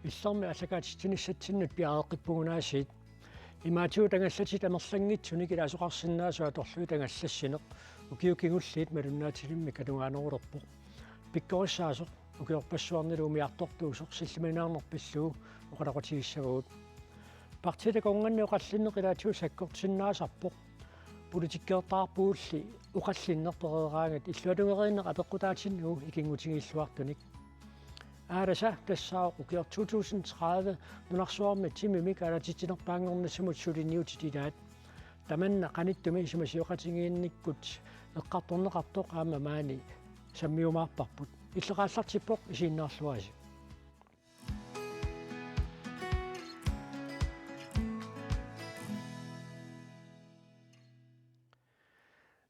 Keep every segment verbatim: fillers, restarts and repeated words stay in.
Pillermi aallakaatitsinissatsinnut piareeqqippugunaasiit. Imaatigut angallatit amerlanngitsunik ilaasoqarsinnaasut atorlugit angallassineq, ukiut kingulliit malunnaatillugu katungaanerulerpoq. Pikkorissaasoq ukiorpassuarnilu umiartortuusoq sillimaniarneq pillugu oqaloqatigissavagut. Partiit akornanni oqallinneq ilaatigut sakkortinnaasarpoq. Politikkeertarpugulli oqallinneq pereeraangat illuatungeriinneq apeqqutaatinnagu ikinngutigiilluartunik. Aalasa tassaavoq ukioq to tusind tredive nunarsuarmi timimik aalatitsinerpaanngornissamut suliniutit ilaat. Tamanna qanittumi isumasioqatigiinnikkut eqqartorneqartoq aamma maani sammiumaarparput. Illoqaallartippoq, isiginnaarluarisi.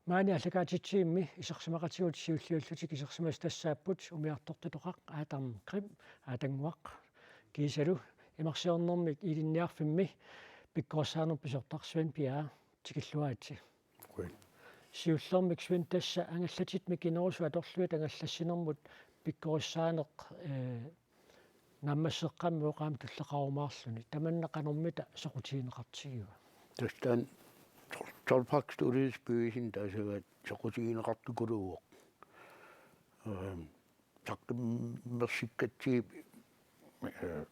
Maani aallakaatitsigimmi isersimaqatigut siulliullutik isersimasut tassaapput umiartortatoqaq Adam Krim, Aatannguaq, kiisalu imarsiornermik Ilinniarfimmi pikkorissaanerput pisortaq Svend Bjerre, tikilluaritsi. Qujan. Siullermik Svend, tassa angallatit mikinerusut atorlugit angallassinermut pikkorissaaneq, eh, naammasseqqammi oqaam tulleqarumaarluni. Tamanna qanormita soqutigineqartigiva? Tassa taanna tolv-, tolv-pakkestyrelsesbevisit taasagaat soqutigineqartukuluuvoq. Ehm, saqqummersikkatsigit, eh,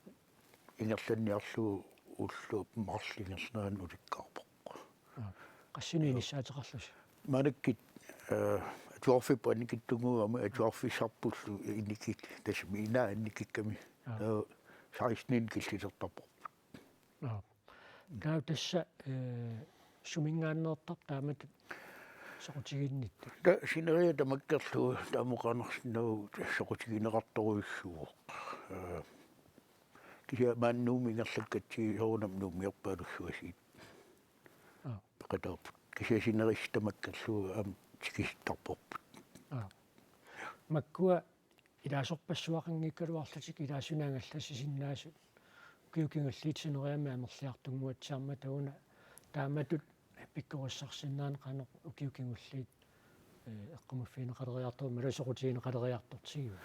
ingerlanniarlugu ulloq marluk ingerlanerani ulikkaarpoq. Aa, qassinik inissaateqarlusi? Maannakkut, eh, atuarfipput annikitsunnguugami atuarfissarpullu annikit-, tassami inaa annikikkami. Aa. Taava seksteninik killilertarparput. Aa. Taava tassa, eh, suminngaanneertarpa taamatut soqutiginnittut? Taava sineriak tamakkerlugu taama oqarnersinnaavugut soqutigineqartorujussuuvoq. Eh, kisianni maani Nuummi ingerlakkatsigit soorunami Nuummiorpaalussuasiit. Aa. Peqataarput. Kisianni sinerissap tamakkerlugu aamma tikisittarparput. Aa. Makkua ilaasorpassuaqanngikkaluarlutik ilaasunik angallassisinnaasut ukiut kingulliit sineriammi amerliartunnguatsiarmata una taamatut pikkorissarsinnaaneq qanoq ukiut kingulliit, eh, eqqumaffigineqaleriartorpa imaluunniit soqutigineqaleriartortigiva?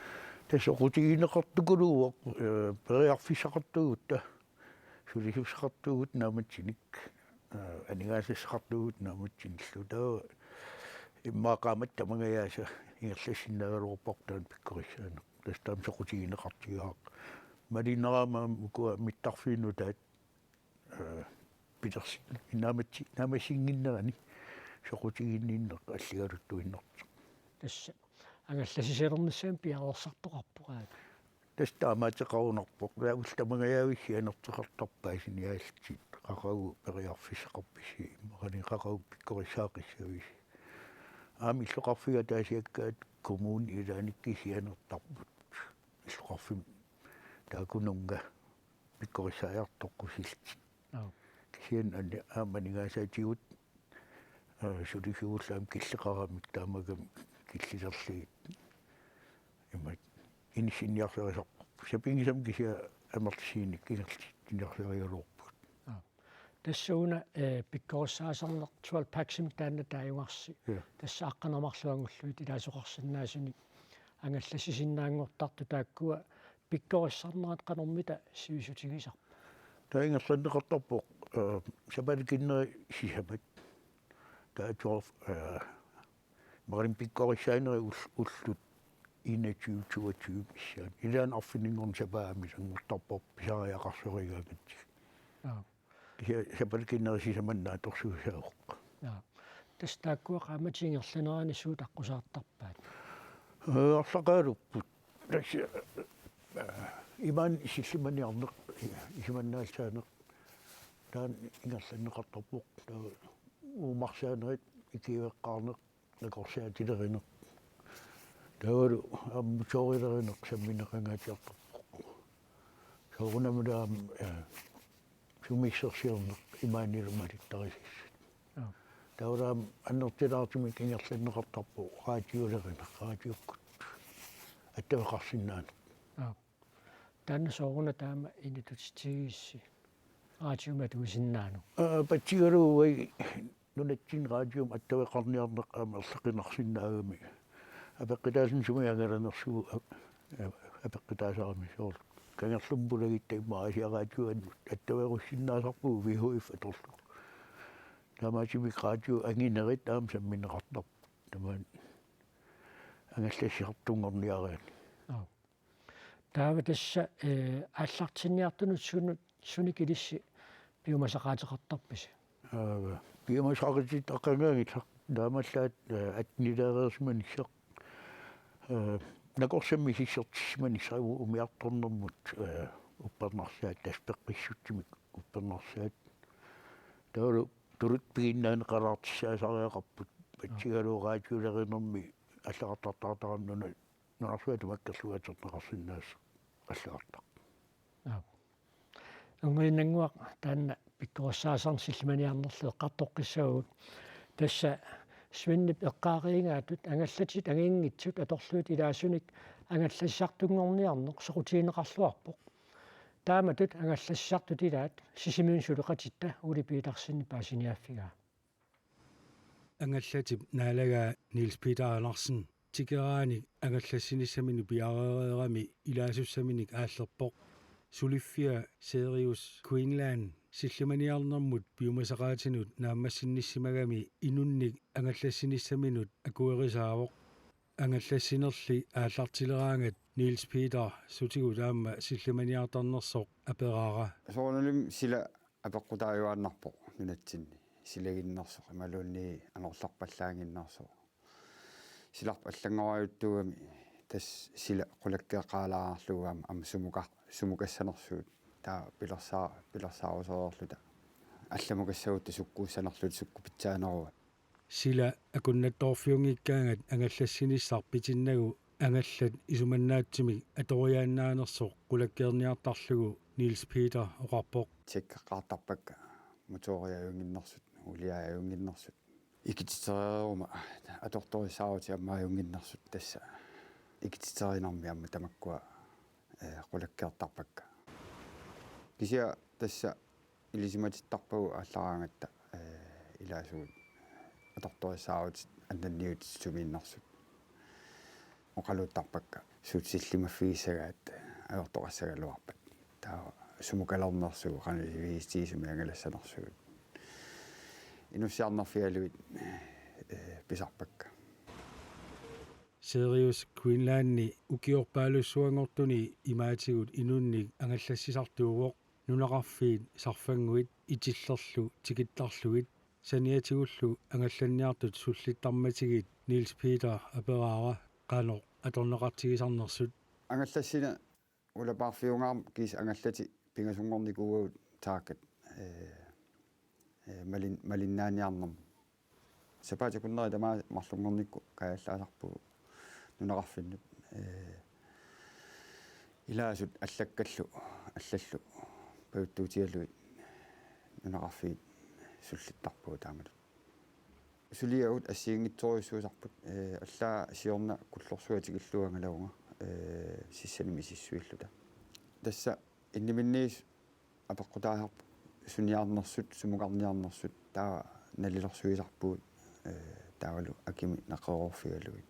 Tassa soqutigineqartukuluuvoq, eh, periarfissaqartuugutta, sulisussaqartuugutta naammassinik, eh, aningaasassaqartuugutta naammassinillu. Taava immaqa qaammatit tamangajaasa ingerlassinnaagaluarparput taanna pikkorissaaneq. Tassa taama soqutigineqartigaaq. Malinnaagama ukua mittarfiit nutaat, eh, pilersi-, naammassi-, naammassinnginnerani soqutiginninneq alligaluttuinnartoq. Tassa angallassisalernissamut piareersartoqarpoq aamma. Tassa taamaateqarunarpoq. Taava ullut tamangajaavissi sianerteqartarpaat saniatigut. Qaqugu periarfissaqarpisi, immaqalu qaqugu pikkorissaaqqissavisi. Aamma illoqarfiit ataasiakkaat kommunit ilaannikkut sianertarput. Illoqarfimmi taakkununnga pikkorissaajartoqqusillutik. Aap. Kisianni anni-, aamma aningaasaatigut, eh, sulisuullugit killeqaramik taamaakkami killilerlugit. Imaat inissinniarsarisarparput. Sapinngisamik kisianni amerlasuunik ingerlatsitsiniarsarigaluarpugut. Aap. Tassa una, eh, pikkorissaasarneq twelve packsimik taanna taajugarsi. Ja. Tassa aqqaneq-marluk angullugit ilaasoqarsinnaasunik angallassisinnaanngortartut taakkua pikkorissarnerat qanormita sivisutigisarpa? Taava ingerlanneqartarpoq, eh, sapaatip akunneri sisamat. Taava atuarf-, eh, immaqalu pikkorissaanerit ul-, ullut enogtyve toogtyve missaani. Ilaanni arfininngornerani sapaamik sanngortarpoq pisariaqarsorigaangatsigit. Aap. Kisianni sapaatip akunneri sisamanna atorsuusaavoq. Aap. Tassa taakkua qaammatit ingerlaneranni suut aqqusaartarpaat? Eh, arlaqaaluupput. Tassa, eh, imaani sillimaniarneq, isumannaallisaaneq. Taanna ingerlanneqartarpoq. Taava uumarsaanerit, ikiueqqaarneq, nakorsiaatilerineq. Taavalu aamma motorilerineq sammineqangaatsiartarpoq. Soorunami aamma, eh, sumiissersiorneq imaannilu malittarisassat. Aap. Taavalu aamma annertulaartumik ingerlanneqartarpoq raatiolerineq, raatiokkut attaveqarsinnaaneq. Aap. Taanna sooruna taama inatutitigigissi raatiumik atuisinnaanut? Aa, patsigaluuvai nunatsinni raatiumik attaveqarniarneq aamma erloqinarsinnaagami. Apeqqutaasumik sumik angalanersugut a-, a-, apeqqutaasarami soorlu. kangerlummi pulagitta immaqa Aasiaat Raatiuannut attaveerussinnaasarpugut V H F atorlugu. Taamaattumik raatiut anginerit aamma sammineqartarput. Tamaani angallassisartunngorniariarluni. Aap. Taava tassa, eh, aallartinniartunut sunut, sunik ilissi piumasaqaateqartarpisi? Aap, piumasaqaateqanngilaq taamaallaat, eh, attenileereersimanissaq. Eh, nakorsammi misissortissimanissaq umiartornermut, eh, uppernarsaat, tassa peqqissutsimik uppernarsaat. Taavalu tuluttut piginnaaneqalaartussaasariaqarput. Aap. Atsigalugu raatiulerinermi allagartartaartarami nuna-, nunarsuaq tamakkerlugu atorneqarsinnaasut allagartaq. Aap. Unnguinnannguaq taanna pikkorissaasannik sillimaniarnerlu eqqartoqqissaagut. Tassa Svenip eqqaareegaatut angallatit anginngitsut atorlugit ilaasunik angallassisartunngorniarneq soqutigineqarluarpoq. Taamatut angallassisartut ilaat Sisimiuni suleqatitta Ole Petersenip paasiniaaffigaa. Angallatip naalagaa Niels Peter Andersen tikeraanik angallassinissaminut piareereerami ilaasussaminik aallerpoq. Suliffia Sirius Greenland sillimaniarnermut piumasaqaatinut naammassinissimagami inunnik angallassinissaminut akuerisaavoq. Angallassinerli aallartileraangat Niels Peter sutigut aamma sillimaniartarnersoq aperaara. Soorunalimi sila apeqqutaajuaannarpoq nunatsinni. Silaginnersoq imaluunniit anorlerpallaannginnersoq. Silarput allanngorajuttuugami tassa sila qulakkeeqqaalaarlugu aamma, aamma sumuka-, sumukassanersugut. Taava pilersaa-, pilersaarusoorluta. Allamukassagutta sukkuussanerluta sukkut pitsaaneruat. Sila akunnattoorfiunngikkaangat angallassinissaq pitinnagu angallat isumannaatsimik atoriaannaanersoq qulakkeerniartarlugu Niels Peter oqarpoq. Tjekkeqqaartarpakka motoria ajunnginnersut, ulia ajunnginnersut. Ikititereeruma atortorissaarutit aamma ajunnginnersut tassa. Ikititerinarmi aamma tamakkua, eh, qulakkeertarpakka. Kisianni tassa ilisimatittarpagut aallaraangatta, eh, ilaasugut atortorissaarutit annanniutit sumiinnersut. Oqaluuttarpakka suut sillimaffigissagaat ajortoqassagaluarpat. Taava sumukalernersugut, qanoq iliorfigisut sumi angalassanersugut. Inussiarnerfigalugit, eh, pisarpakka. Sirius Greenlandi ukiorpaalussuanngortuni imaatigut inunnik angallassisartuuvoq. Nunaqarfiit Sarfannguit, Itillerlu tikittarlugit saniatigullu angallanniartut sullittarmatigit Niels Peter aperaara qanoq atorneqartigisarnersut. Angallassineq ulapaarfiungaarmat kiisa angallatit pingasunngornikuuagut taakkat, eh, eh, malin-, malinnaaniarnermut. Sapaatip akunneri tamaasa marlunngornikkut kaajallaasarpugut nunaqarfinnut, eh, ilaasut allakkallu, allallu pajuttuutigalugit nunaqarfiit sullittarpagut taamatut. Suliagut assigiinngitsorujussuusarput, eh, allaat siorna Kullorsuaq tikillugu angalavunga, eh, sissanimi misissuilluta. Tassa inniminniit apeqqutaasarput suniarnersut, sumukarniarnersut, taava nalilorsuisarpugut, eh, taavalu akimik naqeroorfigalugit.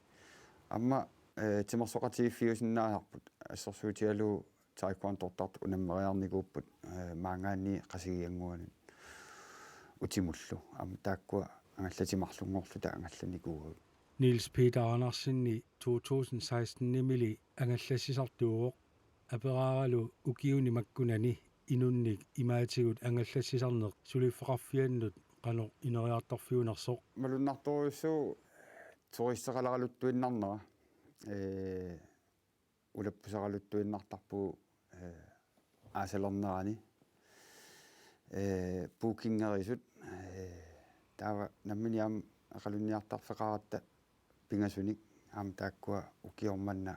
Aamma, eh, timersoqatigiiffiusinnaasarput, assersuutigalugu taekwondortartut unammeriarnikuupput, eh, maanngaanniit Qasigiannguanut utimullu. Aamma taakkua angallatit marlunngorluta angallannikuuagut. Niels Peter Andersen to tusind seksten-imili angallassisartuuvoq. Aperaaralu ukiuni makkunani inunnik imaatigut angallassisarneq suliffeqarfiannut qanoq ineriartorfiunersoq. Malunnartorujussuuvoq turisteqaleraluttuinnarnera. Ee, ulappuseraluttuinnartarpugut, ee, aasalernerani. Ee, bookingerisut, ee, taava nammineq aamma eqalunniartarfeqaratta pingasunik aamma taakkua ukioq manna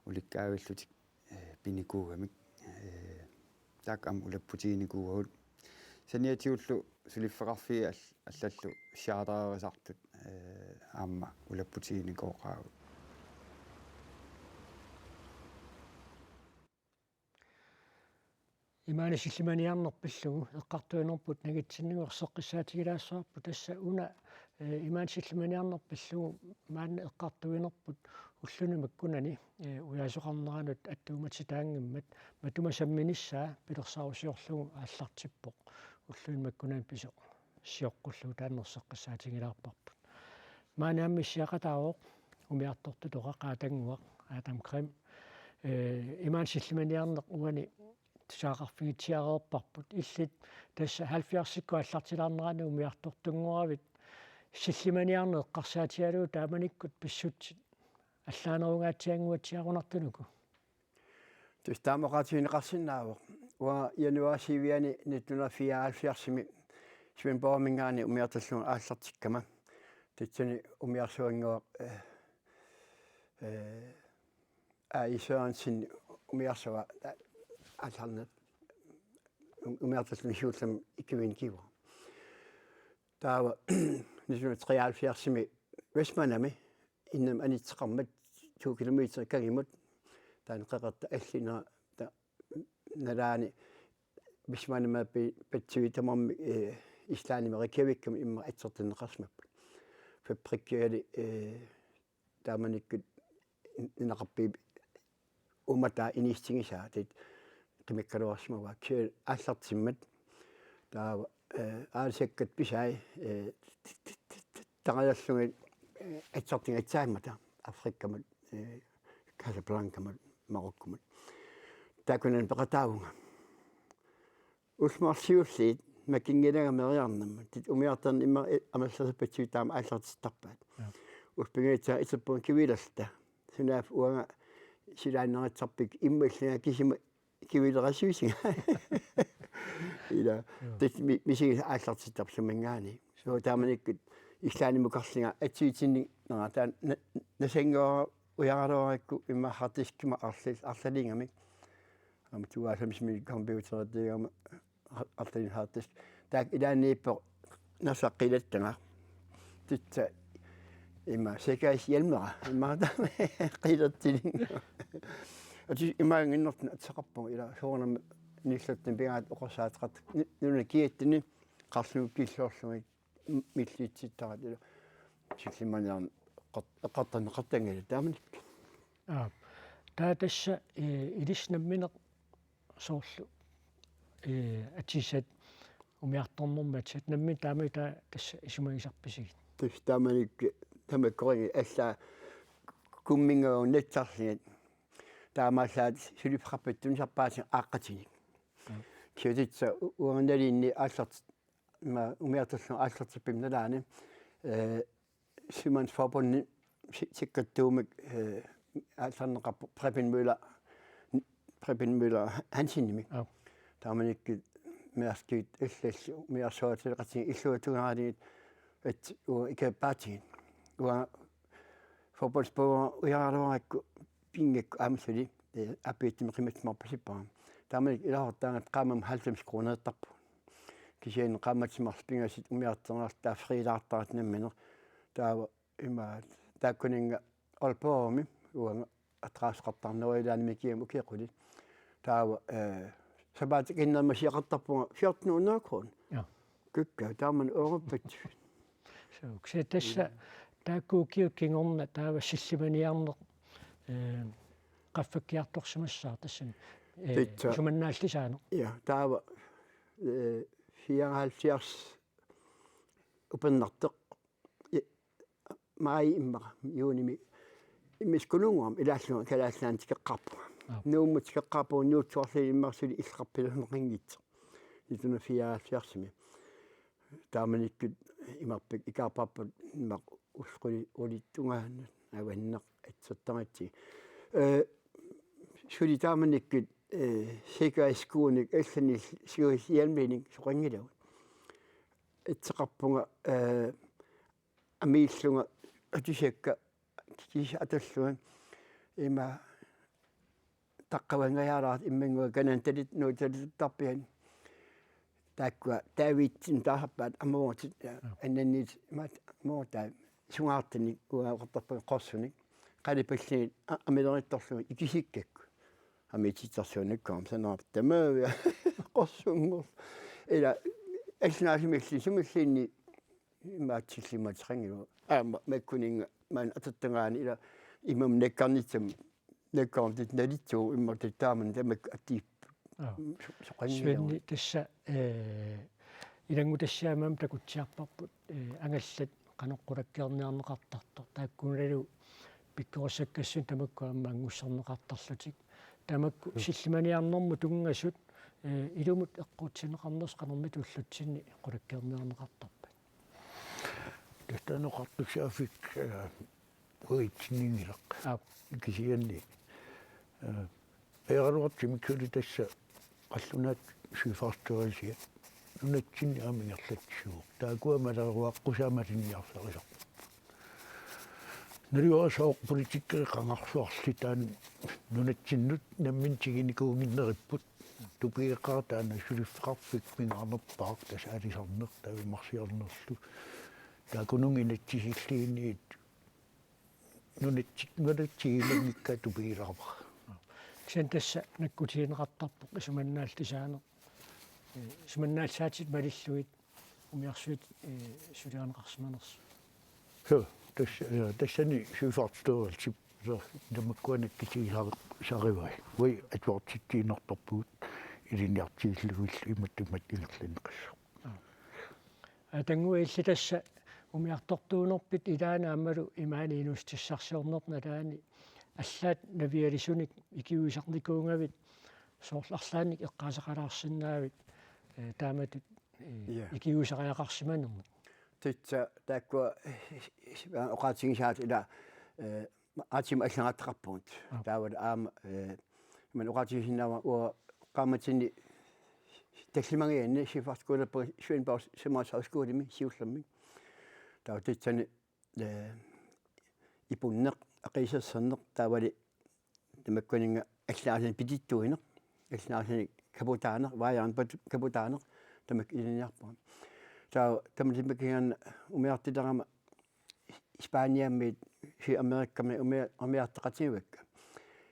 ulikkaavillutik, eh, pinikuugamik. Eh, taakku aamma ulapputiginikuuagut. Saniatigullu suliffeqarfiit all-, allallu chartererisartut, eh, aamma ulapputiginikooqaagut. Imaani sillimaniarneq pillugu eqqartuinerput nangitsinnagu erseqqissaatigilaassavarput, tassa una, eh, imaani sillimaniarneq pillugu maanna eqqartuinerput ulluni makkunani, eh, ujaasoqarneranut attuumatitaanngimmat matuma samminissaa pilersaarusiorlugu aallartippoq. Ulluni makkunani pisoq sioqqullugu taanna erseqqissaatigilaarparput. Maani aamma issiaqataavoq umiartortutoqaq qaatannguaq Adam Grimm. Eh, imaani sillimaniarneq uani tusagaqarfigitsiareerparput. Illit tassa halvfjerdsikkut aallartilaarnerani umiartortunngoravit sillimaniarneq eqqarsaatigalugu taamanikkut pissutsit allaanerungaatsiannguatsiarunartunuku. Tassa taama oqaatigineqarsinnaavoq. Uanga januaarip syviani nitten hundrede fireoghalvfjerdsimi Svendborgiminngaanniit umiartorlunga aallartikkama. Tassani umiarsuannguaq, eh, eh, A. I. Sørensen umiarsuaq, eh, aallarneq umiartorluni siullermik ikiviginikkivara. Taava nitten hundrede treoghalvfjerdsimi Vestmandami innamut anitseqarmat to kilometer kangimut taanna qeqertaq allinera ta-, nalaani Vestmandimi pi-, patsivik tamarmik, eh, Islandimi Reykjavikimi immaqa atsertinneqarsimapput. Fabrikkiali, eh, taamanikkut nunaqarfiit uumataa inissinngisaa taava qimikkaluarsimavaa kisianni aallartimmat taava, eh, aalisakkat pisai, eh, tangajallugit, eh, atsertinngitsaammata Afrikamut, eh, Casablancamut, Marokkomut. Taakkunani peqataavunga. Ullut marluk siulliit makinngilaanga meriarnermut. Tit umiartorneq immaqa amerlasoorpassuit taama aallartittarpaat. Ja. Ullut pingajuat iterpunga kivilerluta. Sunaaffa uanga silaannaritsarpik immaqa illinga kisima kivilerasuusinga. Ila. Ja. Tit mi-, misigisaq aallartittarput suminngaanniit. So taamanikkut Islandimukarlunga atsiutinninnera taanna na-, nasannguara ujaraluarakku immaqa harddiskimik arlal-, arlaliigamik. Aamma tooghalvfemsimi computeritiigama ar-, arlalinnik harddisk. Taakku ilaanniippoq nasaq qilattagaq. Tassa immaqa sikkerhedshjelmera. Immaqa taama qilattilinga. Atis imaannginnertun ateqarpunga ila soorunami nillertun pigaat oqorsaateqartoq. Ni-, nunat kiattuni qarlugit killiorlugit m-, millitsittarat ila sillimaniarneq eqqart-, eqqartorneqartanngilaat taamanikkut. Aap. Taava tassa, eh, ilissi nammineq soorlu, eh, atisat umiartornermi atisat nammineq taama taava tassa isumagisarpisigit? Tassa taamanikkut tamakkoringi allaat kumminngagavut nassarlugit. Taamaallaat suliffeqarfittut tunisarpaatigut aaqqatinik. Mm. Kisianni tassa u-, uanga nalinni aallart-, ima umiartorlunga aallartippimmi nalaani, eh, Sømandsforbundip si-, sikkertuumik, eh, aallarneqarpoq Preben Møller, Preben Møller Hansenimik. Aap. Taamanikkut Mærskit allallu umiarsuaatileqatigiit illuatungaaniit at uanga ikeqqaatigiit. Uanga forbundsbogeri ujaraluarakku pinngikkunik aamma suli, eh, apiittumik qimatsimarpasippara. Taamanikkut ilahortaangat qaammammut halvfems kroneertarpugut. Kisianni qaammatit marluk pingasut umiartornerat taava friilaartarat nammineq. Taava imaat taakkuninnga Aalborgimi uanga adresseqartarneruara ilaanni mikigaanni ukiut qulit. Taava, eh, sapaatip akunneri misigeqartarpunga fjorten hundrede kroner. Ja. Kukka, taamani ooruppat. So, kisianni tassa taakku ukiut kingorna taava sillimaniarneq, eh, qaffakkiartorsimassaaq tassani, eh, tassa isumannaallisaaneq. Ja, taava, eh, fireoghalvfjerds upernatteq. Ja, maj immaqa, juunimi, immiskulunnguam ilaallunga Kalaallit Nunaannut tikeqqaarpunga. Aap. Nuummut tikeqqaarpunga, Nuussuarli immaqa suli illoqarfiit amerlanngitsoq. Nitten hundrede fireoghalvfjerdsimi. Taamanikkut imarpik ikaarparput immaqa ullut qulit, qulit tungaannut avannaq atsertaratsigu. Eh, suli taamanikkut, eh, sikkerhedsskuunik allanillu sikkerhedshjelminik soqanngilagut. Ateqarpunga, eh, amiillunga atusakka kisiisa atallunga ima taqqavanngajaalaartut immannguaq kanantalit nuutalittarpiani. Taakkua Davidsen taasarpaat amuutit, ja, annanniit imaat amuutaa sungaartunik uanga oqartarpunga qorsunik. Qalipallugit a-, amilerittorlugit ikisikkakku. Amiitittarsuunakku aamma sanarput tamaavia qorsunngorlugit. Ila allanaasimilli sumilluunniit imaatsillimmateqanngilaq. Aamma makkuninnga maani atortungaani ila Immaqa nakkarnissaq, nakkarnit nalitsuuvoq immaqa taamani tamakku atiipput. Aap. Soqanngilaq. Svend, tassa, eh, ilanngutassiami takutsiarparput, eh, angallat qanoq qulakkeerniarneqartartoq. Taakkununngalu pikkorissakkassut tamakku aamma angussarneqartarlutik. Tamakku sillimaniarnermut tunngasut, eh, ilumut eqquutsinneqarnersut qanormita ullutsinni qulakkeerniarneqartarpat? Tassa taanna oqartussaaffik, eh, uagutsinnginngilaq. Aap. Kisianni, eh, ajornartorsiortumik suli tassa qallunaat søfartsstyrelsia nunatsinni aamma ingerlatsisuuvoq. Taakkua maleruaqqusaat malinniarsarisarput. Naluara sooq politikkerit qangarsuarli taanna nunatsinnut namminneq tigunikuunnginneripput. Tupigeqaaq taanna suliffeqarfik pingaarnerpaaq tassa aalisarneq taava imarsiarnerlu. Taakkununnga inatsisilluunniit nunatsi-, nunatsinni ilanngukkaat tupigilaarpara. Kisianni tassa nakkutigineqartarpoq isumannaallisaaneq. Eh, isumannaallisaatit malillugit umiarsuit, eh, suliarineqarsimanersut. Suu, tassa, eh, tassani søfartsstyrelsip, eh, tamakkua nakkutigisarivai. Uagut atuartitsiinnartarpugut ilinniartikkullutillu imatut imatut ingerlanneqassasoq. Aap. Atannguaq, illit tassa umiartortuunerpit ilaanni aammalu imaani inuussutissarsiornerpit nalaani, allaat navialisunik ikiuisarnikuugavit soorlu arlaannik eqqaasaqalaarsinnaavit, eh, taamatut, eh, ja, ikiuisariaqarsimanernik? Tassa taakkua, eh, oqaatigisaat ila, eh, aatsaat allagartaqarpugut. Aap. Taavalu aamma, eh, imannak oqaatigisinnaavara uanga qaammatini tallimangajanni søfartsskolerpunga Svendborg Sømandshøjskolemi siullermik. Taava tassani, eh, ipunneq, aqiissersorneq, taavali tamakkuninnga allagarsanik pitittuineq, allagarsanik kaputaaneq, vaajaarneq pat-, kaputaaneq, tamakku ilinniarpunga. Taava tamatuma tamakkiinnarnanga umiartulerama Spaniamiit Sydamerikami umia-, umiartoqatigivakkit.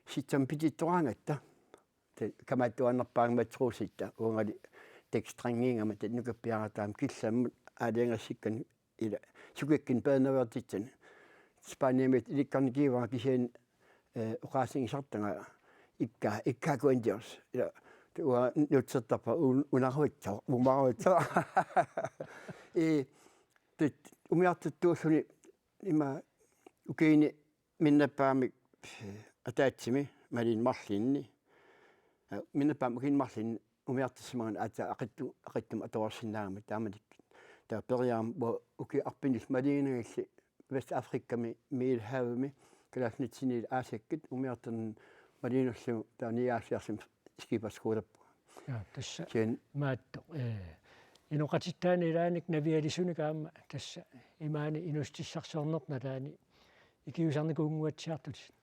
Sitsami pitittoraangatta. Tassa kamaattuaannarpaannga matruusitta, uangali tekstrangiingama tassa nukappiarataama killammut aalajangersikkani ila sukikkunnik peernaveertitsani. Spaniamiit ilikkarnikigivara kisianni, eh, oqaasigisartagara ikka, ikka cuentos. Ila, uanga nutsertarpara un-, unaruitsoq, umaruitsoq. Eh, tassa umiartortuulluni ima ukiuni minnerpaamik, eh, ataatsimi Malin Marlin. Eh, minnerpaamik Malin umiartorsimagami aatsaat aqitsu-, aqitsumik atuarsinnaagami taamanikkut. Taava periarama ukiut arfineq-marluk maliinnagilli Vestafrikami Middelhavimi Kalaallit Nunaanniit Aasiakkut umiartorneq maliinnarlugu taava nioghalvfjerdsimi skipperskolerpunga. Ja, tassa. Kisianni maattoq, eh, inoqatittaani ilaanni navialisunik aamma tassa imaani inuussutissarsiornerpit nalaani ikiuisarnikuunnguatsiartutit.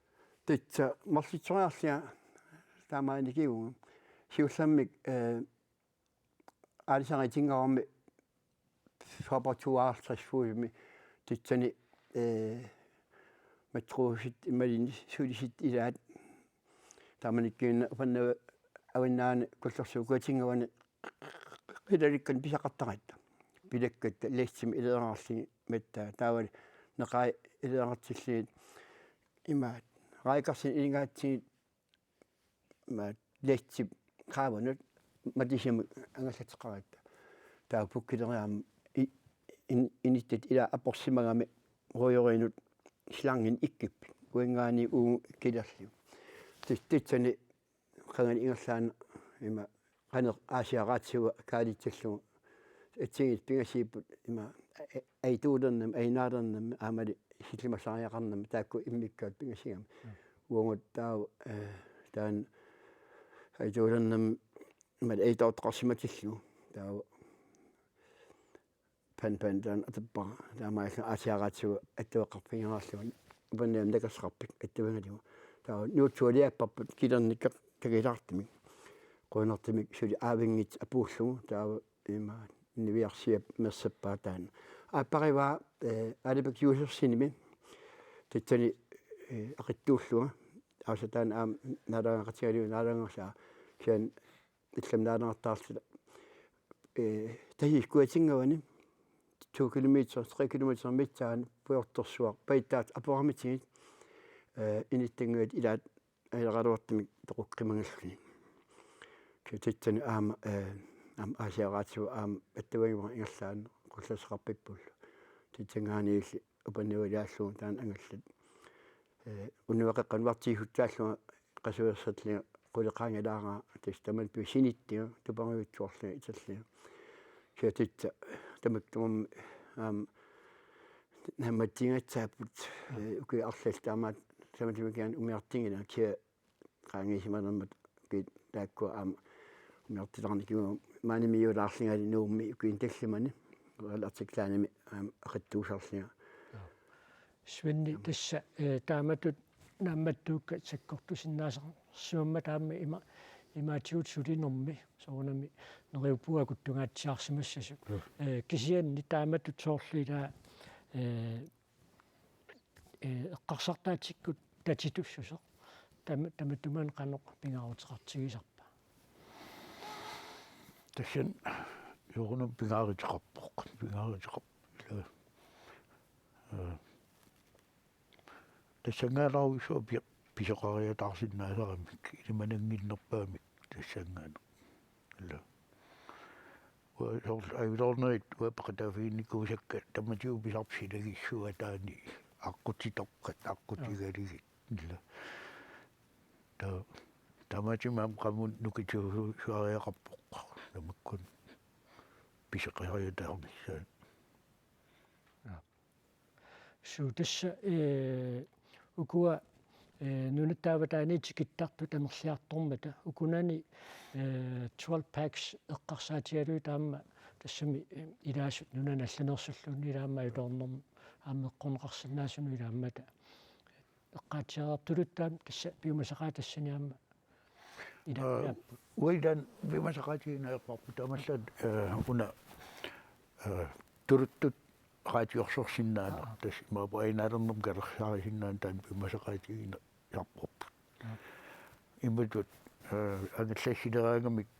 Tassa marloriarlunga taamaannikivunga. Siullermik, eh, aalisaritinngorami fyrre-tooghalvtreds fodimi tassani, eh, matruusit imaluunniit sulisut ilaat taamanikkut Upannavi Avannaani Kullorsuup kuatinngavani qilalikkanik pisaqartaratta. Pilakkatta lastimi ileerarlugit mattaa taavali neqai ileerartillugit imaat raikarsin ilingaatsigit imaat lastip qaavanut matisimut angallateqaratta. Taava pukkileriarama i-, in-, inuttat ilaat aporsimagami rujorinut slanginik ikkipput. Uanngaanniit uagut kilerlugu. Tis-, tassani qangali ingerlaannaq ima qanoq aasiaraatigaa kaalatsillugu. Assigiit pingasuupput ima a-, a-, ajutoornermi, ajunaalernermi, aammali sillimassariaqarnermi, taakku immikkoortut pingasugami. Mm. Uagut taava, eh, taanna ajutoornermi ima ajutoortoqarsimatillugu. Taava Pan Pan taanna atorpara. Taamaalilluni aasiaraatigaa attaveqarfigigaluarlugu. Upannavimmut takussaqarput attavigalugu. Taava nuutsualiapparput kilernikka takilaartumik. Qujanartumik suli aavinngitsoq apuullugu. Taava ima niviarsiap mersappaa taanna. Aapparivaa, eh, Aalibak Josefsenimi. Tassani, eh, aqitsuullunga. Aasaq taanna aamma naalagaqatigalugu naalagasaa. Kisianni illamut naalagartaarluta, eh, Tasiilaq kuatinngavani to kilometer, tre kilometer missaani pujortorsuaq pajuttaartut aporamitigut, eh, inittannguit ilaat ajornartorsiortumik toqukkimangalluni. Kisianni tassa aamma, eh, aamma Aasiaraatigut aamma attavigimmata ingerlaannaq qullassaqarpippullu. Tassanngaanniilli upannavilaarlugu taanna angallat. Eh, unnuap qeqqanut uartigisutsaallunga qasuersaarlunga quleqaangalaaraa tassa tamanna pisinittigu tupanguitsuarlunga iterlunga. Kisianni tassa tamakku tamarmik aamma naammatsigassaapput, eh, ukiut arlallit taamaattumik tamakkiinni umiartinngilaat kisianni qaangiussimanermut ukiut taakkua aamma umiartulaarnikuuvugut maanimiiulaarlungalu Nuummi ukiuni tallimani Kalaallit Arctic Linemi aamma aqittuusarlunga. Svenni tassa, eh, taamatut naammattuukkat sakkortusinnaasarsimammata aamma ima-, imaatigut sulinermi soorunami neriuppunga akuttungaatsiarsimassasut. Joo. Eh, kisianni taamatut soorlu ilaa, eh, eh, eqqarsartaatsikkut tatitussuseq. Tam-, tamatumuuna qanoq pingaaruteqartigisarpa? Tassani soorunami pingaaruteqarpoq. Pingaaruteqarpoq. Ilaa. Eh, tassanngaannarujussuaq pi-, pisoqariataarsinnaasaramik, ilimanannginnerpaamik tassanngaannaq. Ilaa. Uanga soorlu ajutoornerit uanga peqataaffiginnikuusakka tamatigut pisarput silagissuataani aqqutitoqqat, aqqutigalugit. Ilaa. Ta-, taamaattumik aamma qamuuna nukittuusuariaqarpoq. Tamakkua pisoqariataarnissaat. Suu tassa, eh, ukua, eh, nunatta avataaniit tikittartut amerliartormata ukunani, eh, twelve packs eqqarsaatigalugit aamma tassami, eh, ilaasut nunani allanersulluunniit aamma ajutoornermi aamma eqqorneqarsinnaasunut ilaammata eqqaatsiartuluttuanik tassa piumasaqaat tassani aamma Ila-, eh, ilaapput. Uagut taanna piumasaqaatigineq ajorparput taamaallaat, eh, una, eh, tuluttut qaatiorsorsinnaaneq. Aa. Tassa imaappoq ajunaarnermut kalersaarisinnaaneq taanna piumasaqaatigineq ajorparput. Aa. Imatut, eh, angallassileraangamik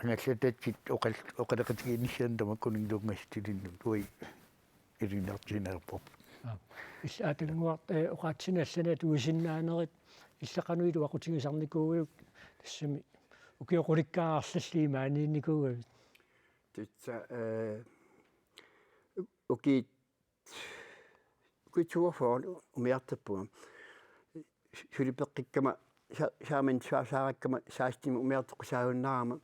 angallatatsit oqal-, oqaloqatigiinnissaannut tamakkuninnga tunngasutilinnut uagut ilinniartigineq ajorparput. Aa. Illit Aatannguaq, eh, oqaatsinik allanik atuisinnaanerit illit qanoq iluaqutigisarnikuuiuk tassami ukiut qulikkaat arlallit imaaniinnikuugavit? Tassa, eh, ukiut, ukiut toogfyrre umiartorpunga. Suli peqqikkama sa-, saamini saasarakkama sekstenimi umiartoqqisaagunnaarama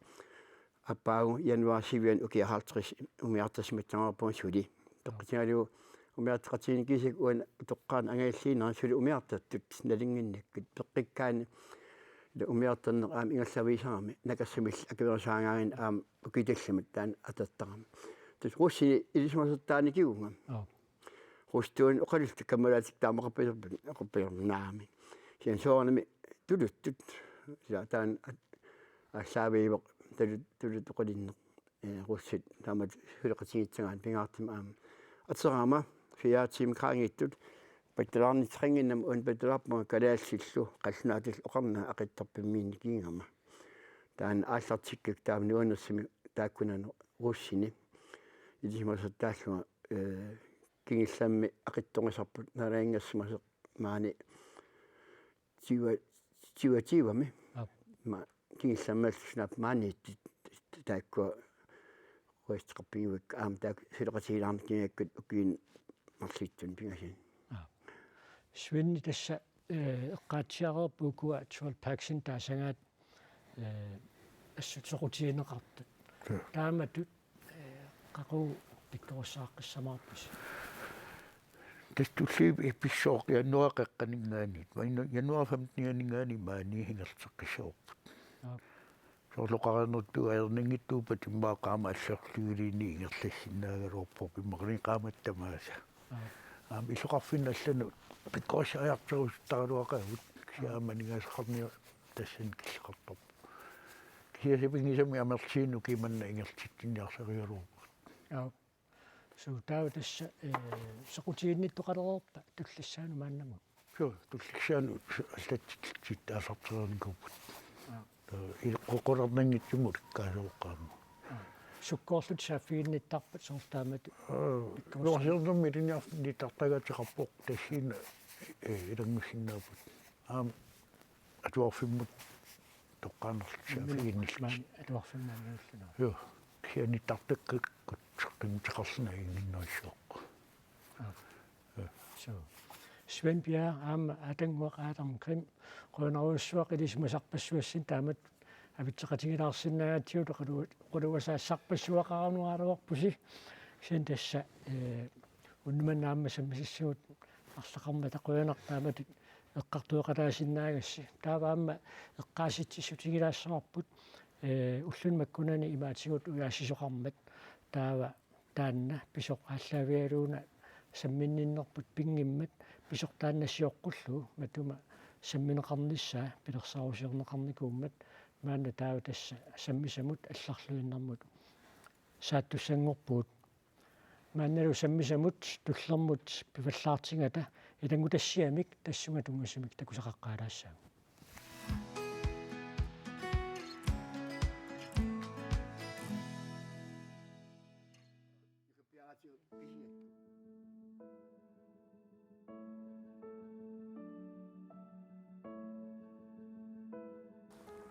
aappaagu januaarip syvianni ukiut halvtreds umiartorsimassagunarpunga suli. Peqqutigalugu umiartoqatigiinni kiisik uani utoqqaani angajulliinnera suli umiartortut nalunnginnakkit peqqikkaanni ila umiartorneq aamma ingerlavigisarami nakarsamillu akuerisaagaanni aamma ukiut tallimat taanna atortarami. Tassa russini ilisimasortaanikuuvunga. Aa. Russituunik oqaluttunik kammalaatikka taama oqarpiarput, oqarpiarput naamik. Kisianni soorunami tuluttut. Ila taanna aallaaviuvoq tulu-, tuluttut oqalunneq. Eh, russit taamatut suleqatigiissagaanni pingaartumik aamma. Aterama fire timer qaangiuttut pattalaarnitseqannginnama una pattalaarpunga kalaallisullu qallunaatillu oqarnanga aqitsorpimmiinnikuugama. Taanna aallartikkakku taama nuannersumik taakkunani russini. Ilisimasortaallunga, eh, kingullermi aqitsorisarput naalagassimasoq maani tyve, tyve tyvemi. Aap. Ma-, kingullermi allussinaap maani t-, t-, taakkua questeqarpigivakka aamma taakku suleqatigilaarnikkut ukiuni marluttuni pingasuni. Aap. Svenni tassa, eh, eqqaatsiareerpoq ukua twelve packsinut taasagaat, eh, assut soqutigineqartut. Joo. Taamatut, eh, qaqugu pikkorissaaqqissamaarpisi? Tassa tulliup ipissooq januaarip qeqqaninngaanniit. Maanna januaarip femtenianinngaanniit maani ingerlateqqissavarput. Aap. Soorlu oqarnertut ajornanngitsuuppat immaqa qaammat allorlugiliinnik ingerlassinnaagaluarpoq immaqaluunniit qaammatit tamaasa. Aap. Aamma illoqarfinni allanut pikkorissariartorusuttaraluaqaagut. Kisianni aamma aningaasaqarniarneq tassani killeqartarpoq. Kisianni sapinngisamik amerlasuunik ukiumanna ingerlatsitsiniarsarigaluarpugut. Aap. Suu taava tassa, eh, soqutiginnittoqalereerpa tullissaanut maannamut? Suu, tullissaanut allatsit aallartereernikuupput. Aap. Taava il-, qu-, qularnanngitsumik ulikkaasoqaama. Aap. Sukkoorlutit saaffiginnittarpat soorlu taamatut? Aa, pikkorissarnermi ilinniarnittartagaatigeqarpoq tassani ee, ilanngussinnaapput. Aamma atuarfimmut toqqaannarlutik saaffiginnillutik. Maani atuarfimmi maaniulluna. Joo, kisianni tartakkakkut seqqimmuteqarluni ajunnginnerussaaq. Aap. Joo. Suu. Svend Bjerre aamma Aatannguaq Adam Grimm, qujanarujussuaq ilisimasarpassuassinnik taamatut avitseqatigilaarsinnaagatsigut oqalu-, oqaluasaassarpassuaqaraluarpusi. Kisianni tassa, ee, unnuk manna aamma sammisassagut arlaqarmata qujanaq taamatut eqqartueqataasinnaagassi. Taava aamma eqqaasitsissutigilaassavarput, ee, ulluni makkunani imaatigut ujaassisoqarmat. Taava taanna pisoq aallaavigalugu samminninnerput pinngimmat pisoq taanna sioqqullugu matuma sammineqarnissaa pilersaarusiorneqarnikuummat maanna taava tassa sammisamut allarluinnarmut saattussanngorpugut. Maannalu sammisamut tullermut pivallaartigata ilanngutassiamik tassunga tunngasumik takusaqaqqaalaassaagut.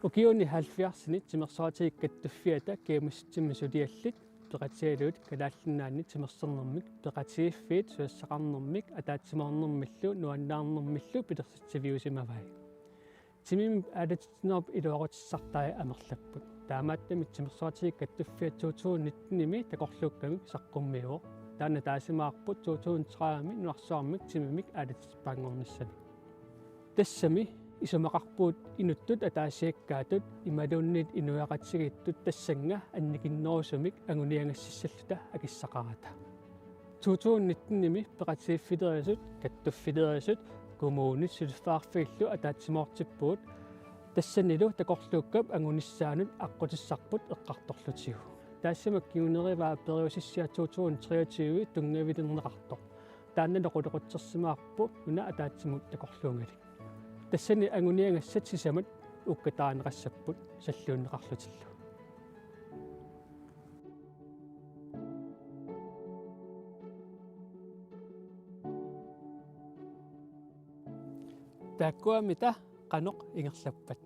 Ukiuni halvfjerdsinik timersoqatigiit kattuffiata kiammassitsimmi suliallit peqatigalugit Kalaallit Nunaanni timersornermik peqatigiiffiit susassaqarnermik ataatsimoornermillu nuannaarnermillu pilersitsiviusimavai. Timimik aalatitsinerup iluaqutissartai amerlapput. Taamaattumik timersoqatigiit kattuffiat to tusind nitten-imi takorluukkamik saqqummiuvoq. Taanna taasimavarput to tusind tredive-mi nunarsuarmik timimik aalatitsippaanngornissamik. Tassami isumaqarpugut inuttut ataasiakkaatut imaluunniit inuiaqatigiittut tassannga annikinnerusumik anguniagassassalluta akissaqarata. To tusind nitten-imi peqatigiiffilerisut, kattuffilerisut, kommunit suliffeqarfiillu ataatsimoortippugut, tassanilu takorluukkap angunissaanut aqqutissarput eqqartorlutigu. Taassuma kingunerivaa periusissiaq to tusind treogtyve tunngaviliorneqartoq. Taannalu qulequtsersimavarput nunat ataatsimut takorluugalugu. Tassani anguniagassat sisamat ukkatarineqassapput salluunneqarlutillu. Taakkuami taava qanoq ingerlappat?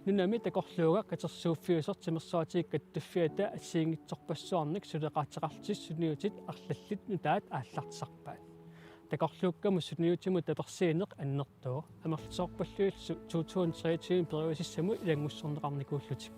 Nunami takorluugaq katersuuffiusoq timersoqatigiit kattuffiata assigiinngitsorpassuarnik suleqateqarlutik sunniutit arlallit nutaat aallartisarpaat. Takorluukkamut sunniutimut tapersiineq annertooq. Amerlasoorpalluillu to tusind treogtyve periusissamut ilanngussorneqarnikuullutik.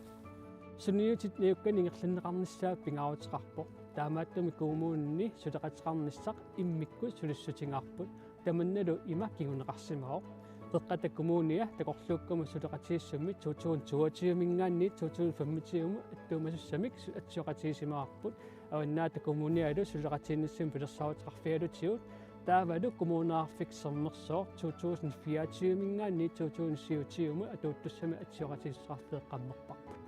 Sunniutit najukkanik ingerlanneqarnissaat pingaaruteqarpoq. Taamaattumik kommunini suleqateqarnissaq immikkut sulissutigaarput. Tamannalu ima kinguneqarsimavoq. Qeqqata Kommunia takorluukkamut suleqatigiissummi to tusind toogtyve-miingaanniit to tusind femogtyve-mut attuumasussamik su-, atsioqatigiissimavarput. Avannaata Kommunialu suleqatigiinnissamik pilersaaruteqarfigalutigu. Taavalu Kommuneqarfik Sermersooq to tusind fireogtyve-miingaanniit to tusind syvogtyve-mut atuuttussamik atsioqatigiissuteqarfeeqqammerparput.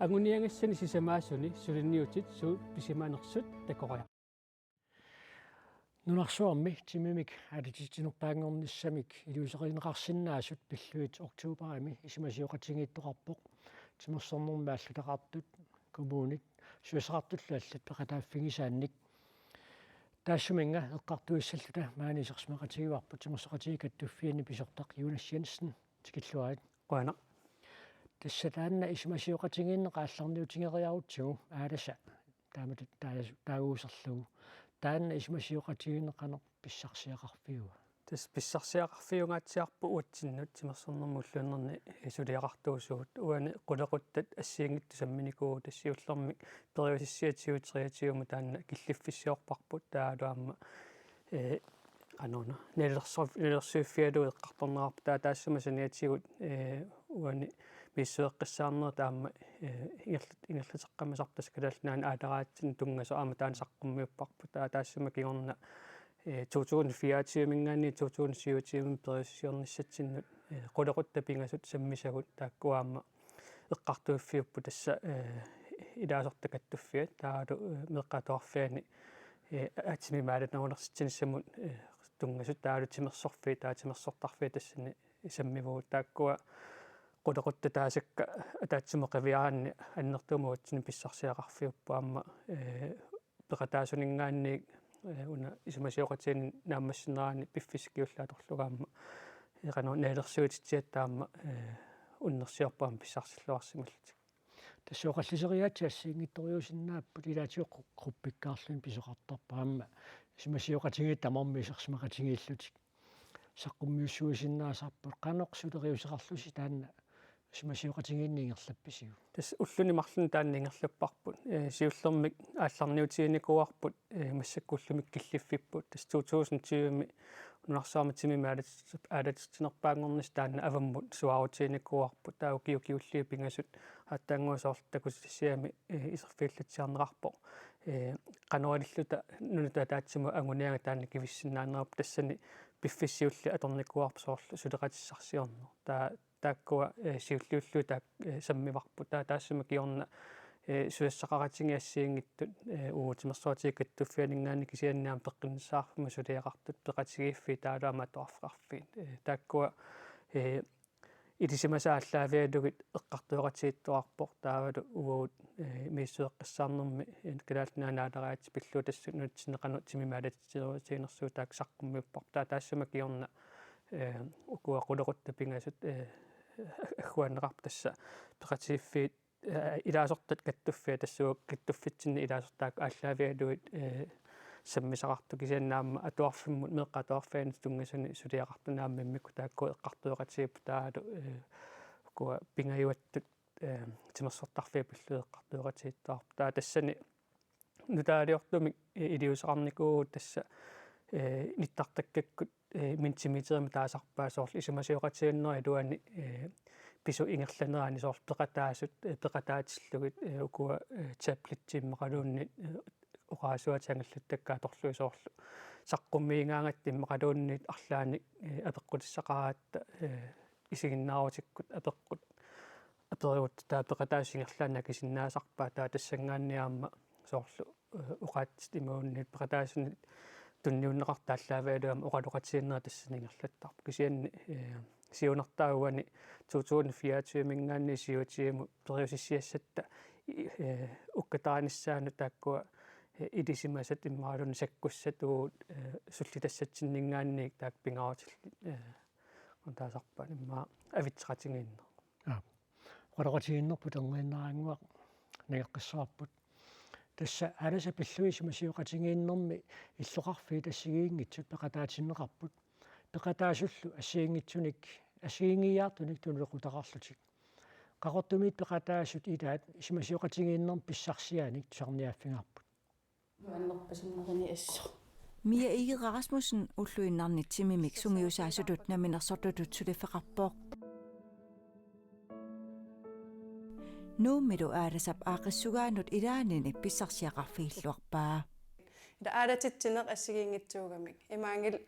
Anguniagassani sisamaasuni suliniutit suut pisimanersut takoriarput. Nunarsuarmi timimik aalatitsinerpaanngornissamik iliuuseqarneqarsinnaasut pillugit oktoberimi isumasioqatigiittoqarpoq. Timersornermi aalluteqartut, kommunit, susassaqartullu allat peqataaffigisaannik. Taassuminnga eqqartuissalluta maani isersimaqatigivarput timersoqatigiit kattuffianni pisortaq Jonas Jensen, tikilluarit. Qujanaq. Tassa taanna isumasioqatigiinneq aallarniutigeriarutsigu Aalasa taamatut taasu-, taaguuserlugu. Taanna isumasioqatigiinneq qanoq pissarsiaqarfiuva? Tassa pissarsiaqarfiungaatsiarpoq uatsinnut timersornermut ulluinnarni suliaqartuusugut. Uani qulequttat assigiinngitsut samminikuuvugut, tassa siullermik periusissiaq tyve treogtyve-mut taanna killiffissiorparput, taavalu aamma, ee, qanoruna, nalilersu-, nalilersuiffigalugu eqqartorneqarpoq, taava taassuma saniatigut, ee, uani misissueqqissaarnerit aamma, ee, ingerlat-, ingerlateqqammerparput, tassa Kalaallit Nunaanni aaleraatsinni tunngasoq aamma taanna saqqummiupparput, taava taassuma kingorna, ee, to tusind fireogtyve-miingaanniit to tusind syvogtyve-mut periusissiornissatsinnut, ee, qulequttat pingasut sammisagut taakku aamma eqqartuiffiupput, tassa, ee, ilaasortat kattuffiat, taavalu, ee, meeqqat atuarfianni, ee, aatsaat imaalinnaarulersitsinissamut, ee, tunngasut, taavalu timersorfiit, taava timersortarfiit tassani sammivugut, taakkua qulequttat taasakka ataatsimut qiviaraanni annertuumik uatsinnut pissarsiaqarfiupput, aamma, ee, peqataasuniingaanniit eh, una isumasioqatigiinni naammassinerani piffissaq kingulleq atorlugu aamma, eh, qanoq nalilersuutitsigatta aamma, eh, unnersiorpoq aamma pissarsilluarsimallutik. Tassa oqalliseriaatsit assigiinngitsorujussuusinnaapput, ilaatigut qu-, gruppikkaarlugit pisoqartarput aamma isumasioqatigiit tamarmik isersimaqatigiillutik. Saqqummiussuusinnaasarput, qanoq suleriuseqarlusi taanna isumasioqatigiinneq ingerlappisiuk? Tassa ulluni marlunni taanna ingerlapparput. Eh, siullermik aallarniutiginikuuarput, eh, massakkut ullumi killiffipput. Tassa to tusind tyve-mi nunarsuarmi timimik aalatit-, aalatitsinerpaanngornissaq taanna avammut suaarutiginikuuarput. Taava ukiut kingulliit pingasut aatsaannguaq soorlu takutitassiami, eh, iserfigillatsiarneqarpoq. Eh, qanoq ililluta nunatut ataatsimut anguniagaq taanna kivissinnaaneruvoq, tassani piffissaq siulleq atornikuuarput soorlu suleqatissarsiorneq. Taava taakkua, eh, siulliullugit taak-, eh, sammivarput. Taava taassuma kingorna, eh, susassaqaratigiit assigiinngitsut, eh, uagut timersortatigut kattuffianinngaanniit kisianni aamma peqqinnissaqarfimmut suliaqartut peqatigiiffiit taavalu aamma atuarfeqarfiit. Eh, taakkua, eh, ilisimasat aallaavigalugit eqqartueqatigiittoqarpoq, taavalu uagut, eh, misissueqqissaarnermi, eh, Kalaallit Nunaanni aalariaatsip pillugu tassa nunatsinni qanoq timimik aalatitsinerutiginersugut taakku saqqummiupparput. Taava taassuma kingorna, eh, ukua qulequttat pingasut, eh, agguaanneqarput tassa peqatigiiffiit, eh, ilaasortat kattuffiat tassa uagut kattuffitsinni ilaasortat aallaavigalugit, eh, sammisaqartut kisianni aamma atuarfimmut meeqqat atuarfianni tunngasuni suliaqartut aamma immikkut taakku eqqartueqatigiipput taavalu, eh, ukua pingajuattut, eh, timersortarfiat pillugit eqqartueqatigiittoqarput. Taava tassani nutaaliortumik, eh, iliuuseqarnikuuvugut tassa, eh, nittartakkakkut, eh, Mentimeterimik taasarpaat soorlu isumasioqatigiinnerup iluani, eh, pisut ingerlanerani soorlu peqataasut, eh, peqataatillugit, eh, ukua, eh, tabletsit immaqaluunniit, eh, oqarasuatit angallattakkat atorlugit soorlu saqqummiigaangatta immaqaluunniit arlaannik, eh, apeqqutissaqaratta, eh, isiginnaarutikkut apeqqut aperivugut taava peqataasut ingerlaannaq akisinnaasarpaat, taava tassanngaanniit aamma soorlu, eh, oqaatsit imaluunniit peqataasunit tunniunneqartut aallaavigalugit aamma oqaloqatigiinnerat tassani ingerlattarpoq. Kisianni, eh, siunertaavani to tusind fireogtyve-minngaanniit siuatigimut periusissiassatta, eh, ukkataanissaanut taakkua, eh, ilisimasat imaluunniit sakkussat uagut, eh, sullitassatsinninngaanniit taakku pingaarutillit, eh, taasarpaat immaqa avitseqatigiinneq. Aap. Oqaloqatigiinnerput erniinnaraannguaq nangeqqissavarput. Tassa Aalasap pillugit isumasioqatigiinnermi illoqarfiit assigiinngitsut peqataatinneqarput. Peqataasullu assigiinngitsunik, assigiinngiiaartunik tunuliaqutaqarlutik. Qaqortumiit peqataasut ilaat isumasioqatigiinnermi pissarsianik tusarniaaffigaarput. Nuannerpasinnerini assut. Mia Egede Rasmussen ulluinnarni timimik sungiusaasutut namminersortutut suliffeqarpoq. Nuummilu Aalasap aaqqissugaanut ilaanini pissarsiaqarfigilluarpaa. Ila aalatitsineq assigiinngitsuugamik. Imaanngilaq,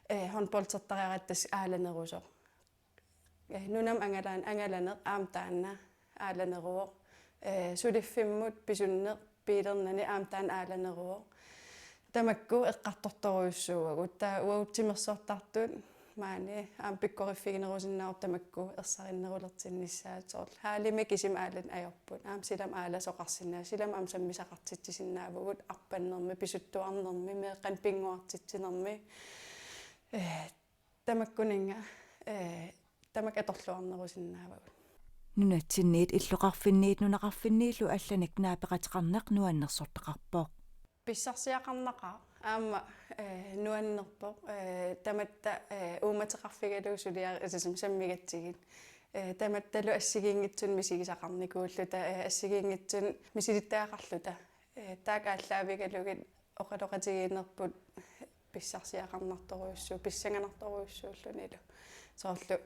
eh, håndboldertariaqartoq aalanerusoq. Eh, nunamut angalaan-, angalaneq aamma taanna aalaneruvoq. Eh, suliffimmut pisunneq biilernani aamma taanna aalaneruvoq. Tamakku eqqartortorujussuuagut. Taava uagut timersortartut maani aamma pikkoriffiginerusinnaavoq tamakku ersarinnerulersinnissaat soorlu. Hallimi kisimik aalaneq ajorput. Aamma silamut aalasoqarsinnaavoq. Silamut aamma sammisaqartitsisinnaavugut arpannermi, pisuttuarnermi, meeqqanik pinnguartitsinermi. Eh, Tamakkuninnga, eh, tamakku atorluarnerusinnaavagut. Nunatsinniit illoqarfinniit nunaqarfinniillu allanik naapeqateqarneq nuannersortaqarpoq. Pissarsiaqarnaqaaq aamma, eh, nuannerpoq, eh, tamatta, eh, uummateqarfigalugu suliar-, altså, sam-, sammigatsigit. Eh, tamattalu assigiinngitsunik misigisaqarnikuulluta, eh, assigiinngitsunik misilittagaqarluta. Eh, taakku aallaavigalugit oqaloqatigiinnerput pissarsiaqarnartorujussuuvoq, pissanganartorujussuullunilu. Soorlu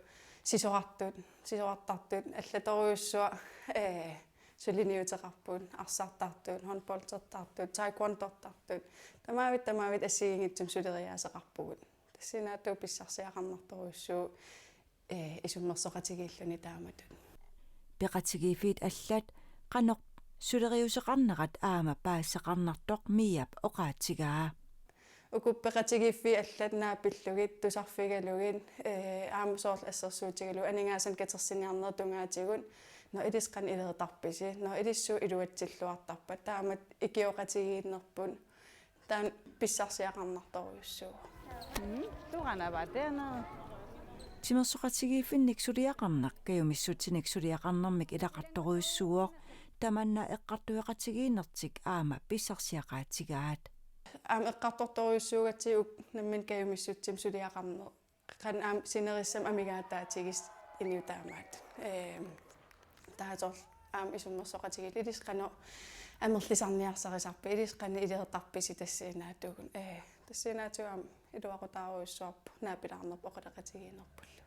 sisorartut, sisorartartut allatorujussuaq, eh, suliniuteqarput, arsartartut, håndboldertartut, taekwondortartut. Tamaavit, tamaavit assigiinngitsumik suleriaaseqarpugut. Tassinaatut pissarsiaqarnartorujussuuvoq, eh, isummersoqatigiilluni taamatut. Peqatigiiffiit allat qanoq suleriuseqarnerat aamma paasisaqarnartoq Miap oqaatigaa. Uku peqatigiiffiit allat naapillugit, tusarfigalugit, eh, aamma soorlu assersuutigalugu aningaasanik katersiniarnerup tungaatigut, nå ilissi qanoq ilereersarpisi, nå ilissi suut iluatsilluartarpat, taamatut ikioqatigiinnerput, Taanna pissarsiaqarnartorujussuuvoq. Turanavaa teana. Timersoqatigiiffinnik suliaqarneq kajumissutsinik suliaqarnermik ilaqartorujussuuvoq, tamanna eqqartueqatigiinnertik aamma pissarsiaqaatigaat. Aamma eqqartortorujussuugatsigu nammineq kajumissutsimik suliaqarneq. Qanoq aamma sinerissami amigaataatigisoq inuit taamaattut. Ehm, taava soorlu aamma isummersoqatigiilluta ilissi qanoq amerlisarniarsarisarpisi, ilissi qanoq iliortarpisi tassinaatut. Eh, tassinaatut aamma iluaqutaarujussuarput naapilaarnerput oqaloqatigiinnerpullu.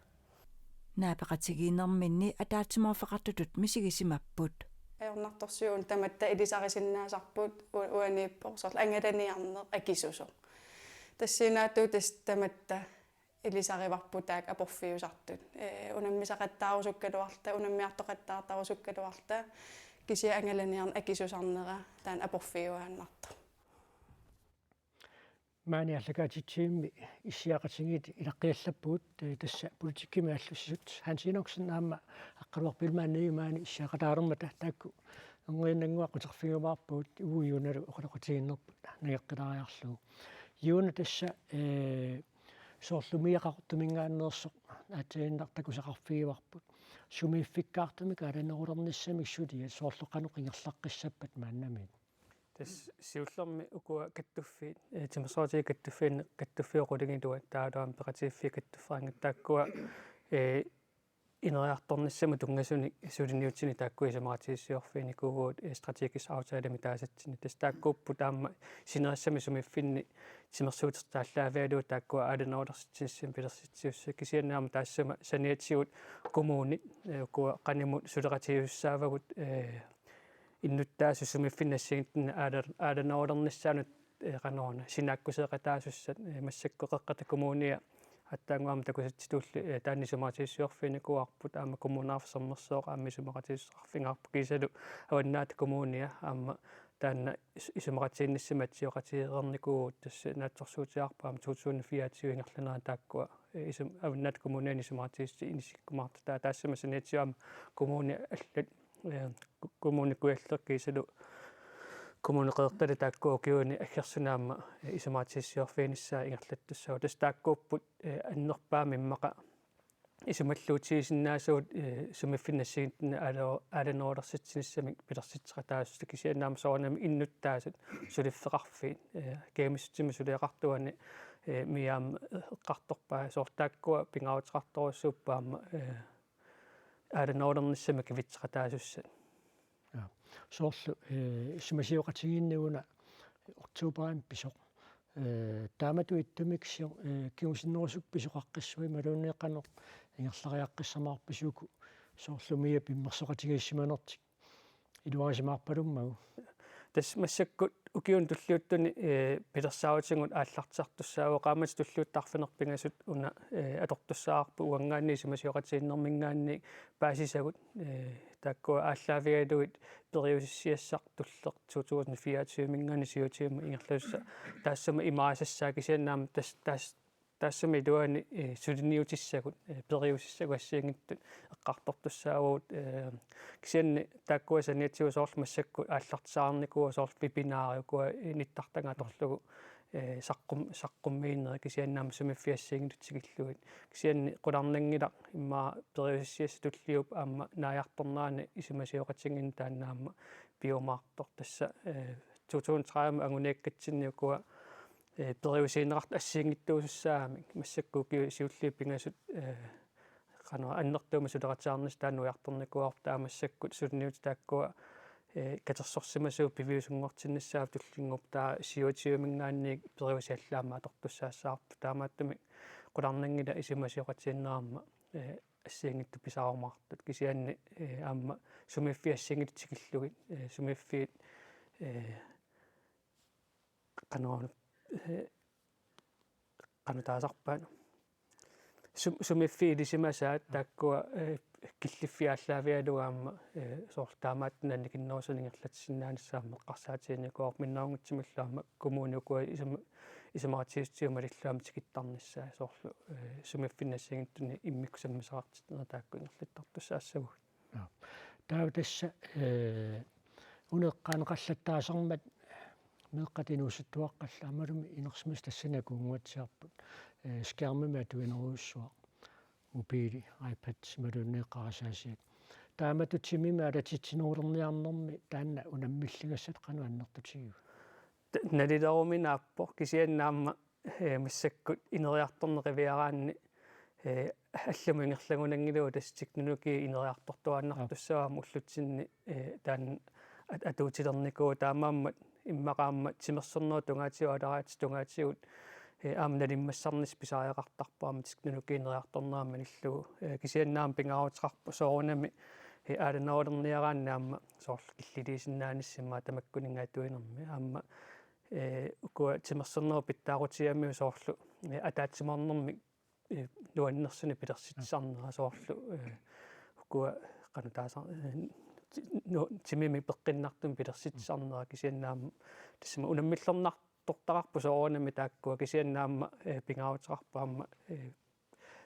Naapeqatigiinnerminni ataatsimoorfeqartutut misigisimapput. Ajornartorsiut tamatta ilisarisinnaasarput u-, uaniippoq soorlu angalaniarneq akisusoq. Tassinaatut tassa tamatta ilisarivarput taakku aporfiusartut. Ee, unammisaqattaarusukkaluarluta, unammiartoqattaartarusukkaluarluta, kisianni angalaniarneq akisusarnera taanna aporfiuaannartoq. Maani aallakaatitsivimmi issiaqatigiit ilaqqiallappugut, eh, tassa politikkimi allussisut Hans Enoksen aamma Aqqaluaq Biilmann maani issiaqataalermata taakku erniinnannguaq uterfigiumaarpagut, uagut Juunalu oqaloqatigiinnerput nangeqqilaariarlugu. Juuna, tassa, eh, soorlu Mia Qaqortuminngaanneersoq aatsaannguaq takusaqarfigivarput. Sumiiffikkaartumik aalanerulernissamik suliat soorlu qanoq ingerlaqqissappat maannamiit? Tassa siullermik ukua kattuffiit, eh, timersoqatigiit kattuffiit, kattuffiup qulingiluat taavalu aamma peqatigiiffiit kattuffeqanngitsut taakkua, eh, ineriartornissamut tunngasunik suliniutinik taakkua isumaqatigiissusiorfiginikuuagut, eh, strategisk aftalemi taasatsinnik. Tassa taakkuupput aamma sinerissami sumiiffinni timersuutertut aallaavigalugu taakkua aalanerulersitsinissamik pilersitsisussat, kisianni aamma taassuma saniatigut kommunit, eh, ukua qanimut suleqatigiissussaavagut, eh, innuttaasut sumiiffinni assigiinngitsunik aala-, aalanerulernissaannut, eh, qanoruna sinaakkuseeqataasussat, eh, massakkut Qeqqata Kommunia aatsaannguaq aamma takusassitulli, eh, taanna isumaqatigiissusiorfiginikuuarput, aamma Kommuneqarfik Sermersooq aamma isumaqatigiissuteqarfigaarput, kiisalu Avannaata Kommunia aamma taanna is-, isumaqatigiinnissamik atsioqatigeereernikuuvugut, tassa naatsorsuutigaarput aamma to tusind fireogtyve ingerlanerani taakkua, eh, isum-, Avannaata Kommuniani isumaqatigiissutit inissikkumaartut. Taava taassuma saniatigut aamma kommunit allat, eh, ku-, Kommune Kujalleq kiisalu Kommune Qeqertalik taakkua ukiuni aggersuni aamma, eh, isumaqatigiissusiorfiginissaat ingerlattussaapput. Tassa taakkuupput, eh, annerpaamik immaqa isumalluutigisinnaasagut, eh, sumiiffinni assigiinngitsunik aala-, aalanerulersitsinissamik pilersitseqataasussat, kisianni aamma soorunami innuttaasut suliffeqarfiit, eh, kajumissutsiminnik suliaqartuani, eh, Mia aamma eqqartorpaa, soorlu taakkua pingaaruteqartorujussuupput aamma, eh, aalanerulernissamik kivitseqataasussat. Ja. Soorlu, eh, isumasioqatigiinneq una oktoberimi pisoq. Eh, taamatut ittumik sio-, eh, kingusinnerusukkut pisoqaqqissuit imaluunniit qanoq ingerlariaqqissamaarpisi uku soorlu Miap immersoqatigiissimanertik iluarisimaarpalummagu? Tassa massakkut ukiuni tulliuttuni, eh, pilersaarutigut aallartisartussaavoq, qaammatit tulliuttut arfineq-pingasut una, eh, atortussaavarput, uanngaanniit isumasioqatigiinnerminngaanniit paasisagut, eh, taakkua aallaavigalugit periusissiassaq tulleq to tusind fireogtyve-minngaanniit syvogtyve-mut ingerlasussat taassuma imaasassaat, kisianni aamma tas-, tas-, taassuma iluani, eh, suliniutissagut, eh, periusissagut assigiinngitsut eqqartortussaavagut, eh, kisianni taakkua saniatigut soorlu massakkut aallartisaarnikuuagut soorlu webinarit ukua, eh, nittartagaq atorlugu, eh, saqqum-, saqqummiinerit, kisianni aamma sumiiffiit assigiinngitsut tikillugit. Kisianni qularnanngilaq immaqa periusissiassat tulliuttut aamma naajartornerani isumasioqatigiinneq taanna aamma piumaartoq, tassa, eh, to tusind tredive anguniakkatsinni ukua, eh, periusiineqartut assigiinngitsuusussaagamik massakkut ukiut siulliit pingasut, eh, qanoq annertuumik suleqatigiinnissaat taanna ujartornikuuarput, taava massakkut suliniutit taakkua, eh, katersorsimasuupput piviusunngortinnissaat tullinnguupput, taava syvogtyve-minngaanniit periusiallu aamma atortussaassavarput. Taamaattumik qularnanngilaq isumasioqatigiinneq aamma, eh, assigiinngitsut pisaarumaartut, kisianni, eh, aamma sumiiffiit assigiinngitsut tikillugit, eh, sumiiffiit, eh, qanoq, eh, qanoq taasarpaat. Sum-, sumiiffiit ilisimasaat taakkua, eh, killiffiit aallaavigalugu aamma, eh, soorlu taamaattunik annikinnerusunik ingerlatsisinnaanissaq aamma eqqarsaatiginikuuarput, minnerunngitsumillu aamma kommunit ukua isuma-, isumaqatigiissutigut malillugu aamma tikittarnissaat soorlu, eh, sumiiffinni assigiinngitsunik immikkut sammisaqartitsinerit taakku ingerlattartussaassavagut. Ja. Taava tassa, eh, una eqqaaneqallattaasarmat meeqqat inuusuttuaqqallu aammalumi inersimasut tassani akunnguatsiarput, eh, skærmimik atuinerujussuaq, mobili, iPad imaluunniit qarasaasiat. Taamatut timimik aalatitsinerulerniarnermi taanna unammilligassat qanoq annertutigiva? T-, nalilerumi naappoq, kisianni aamma, eh, massakkut ineriartorneq qiviaraanni, eh, allamut ingerlagunanngilagut, tassa teknologi ineriartortuaannartussavaat, aap, ullutsinni, eh, taanna at-, atuutilernikuuvoq, taamaammat immaqa aamma timersornerup tungaatigut, aalariaatsit tungaatigut, eh, aamma nalimmassarnissaq pisariaqartarpoq aamma teknologi ineriartornera malillugu. Eh, kisianni aamma pingaaruteqarpoq soorunami, eh, aalanerulerniaraanni aamma soorlu killiliisinnaanissaq immaqa tamakkuninnga atuinermi. Aamma, eh, ukua timersornerup pitsaaqutigigamiuk soorlu, eh, ataatsimoornermik, eh, nuannersunik pilersitsisarnera soorlu, eh, ukua qanoq taasa, eh, ti-, nu-, timimik peqqinnartumik pilersitsisarnera, kisianni aamma tassami unammillernartortaqarpoq soorunami taakkua, kisianni aamma, eh, pingaaruteqarpoq aamma, eh,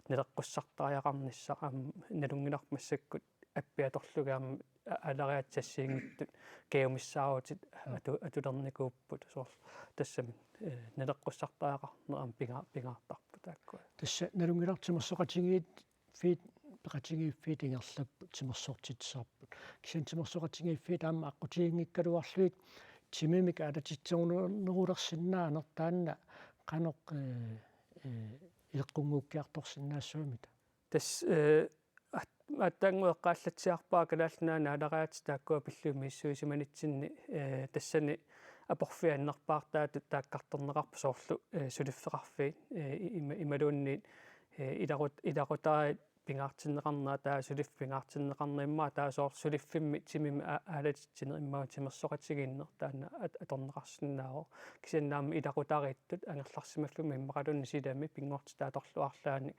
naleqqussartariaqarnissaq, aamma nalunngilarput massakkut appi atorlugit aamma a-, aalariaatsip assigiinngitsut kajumissaarutit, mm, atu-, atulernikuupput soorlu. Tassami, eh, naleqqussartariaqarneq aamma pinga-, pingaartarpoq taakkua. Tassa nalunngilarput timersoqatigiiffiit, peqatigiiffiit ingerlapput, timersortitsisarput. Kisianni timersoqatigiiffiit aamma aqqutiginngikkaluarlugit timimik aalatitsinerulersinnaaneq taanna qanoq, eh, eh, ileqqunngukkiartorsinnaassavamita? Tassa, eh, at-, aatsaannguaq eqqaallatsiarpara Kalaallit Nunaanni aalariaatsip taakkua pillugit misissuisimanitsinni, eh, tassani aporfiit annerpaartaatut taakkartorneqarput soorlu, eh, suliffeqarfiit, eh, i-, ima-, imaluunniit, eh, ilaqut-, ilaqutariit pingaartinneqarnera, taava suliffik pingaartinneqarnera, immaqa taava soorlu suliffimmi timimik a-, aalatitsineq imaluunniit timersoqatigiinneq taanna at-, atorneqarsinnaavoq. Kisianni aamma ilaqutariittut angerlarsimaffimmi immaqaluunniit silami pinngortitap atorluarlaani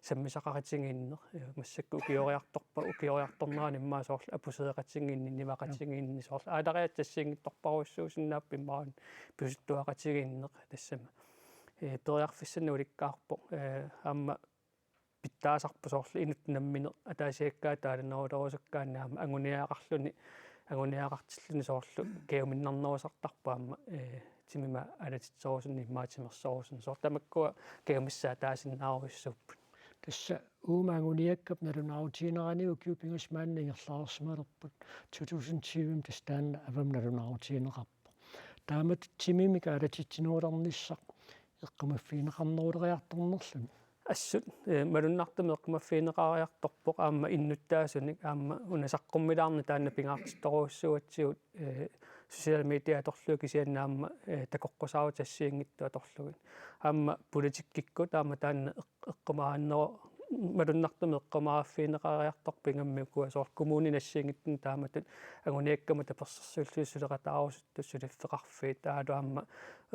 sammisaqaqatigiinneq, eh, massakkut ukioriartorpa-, ukioriartornerani immaqa soorlu apuseeqatigiinneq, nivaqatigiinneq, soorlu aalariaatsip assigiinngitsorpassuusinnaapput imaluunniit pisuttuaqatigiinneq tassami. Eh, periarfissanik ulikkaarpoq, eh, aamma pitsaasarpoq soorlu inuttut nammineq ataasiakkaatut aalanerulerusukkaanni aamma anguniagaqarluni, anguniagaqartilluni soorlu kajuminnarnerusartarpoq aamma, eh, timimik aalatitserusunik immaqa timersorusunik. Soorlu tamakkua kajumissaat taasinnaaruissuupput. Tassa uuma anguniakkap nalunaarutiginerani ukiut pingasut maani ingerlareersimalerput, to tusind tyve-mi tassa taanna avammut nalunaarutigineqarpoq. Taamatut timimik aalatitsinerulernissaq eqqumaffigineqarneruleriartornerluni. Assut, eh, malunnartumik eqqumaffigineqariartorpoq aamma innuttaasunik, aamma una saqqummilaarneq taanna pingaartittorujussuugatsigu, eh, social media atorlugu kisianni aamma, eh, takoqqusaarutit assigiinngitsut atorlugit. Aamma politikkikkut aamma taanna eq-, eqqumaanneru-, malunnartumik eqqumaaffigineqariartorpoq ingammik ukua soorlu kommunini assigiinngitsunik taamatut anguniakkamut tapersersuillutik suleqataarusuttut suliffeqarfiit taavalu aamma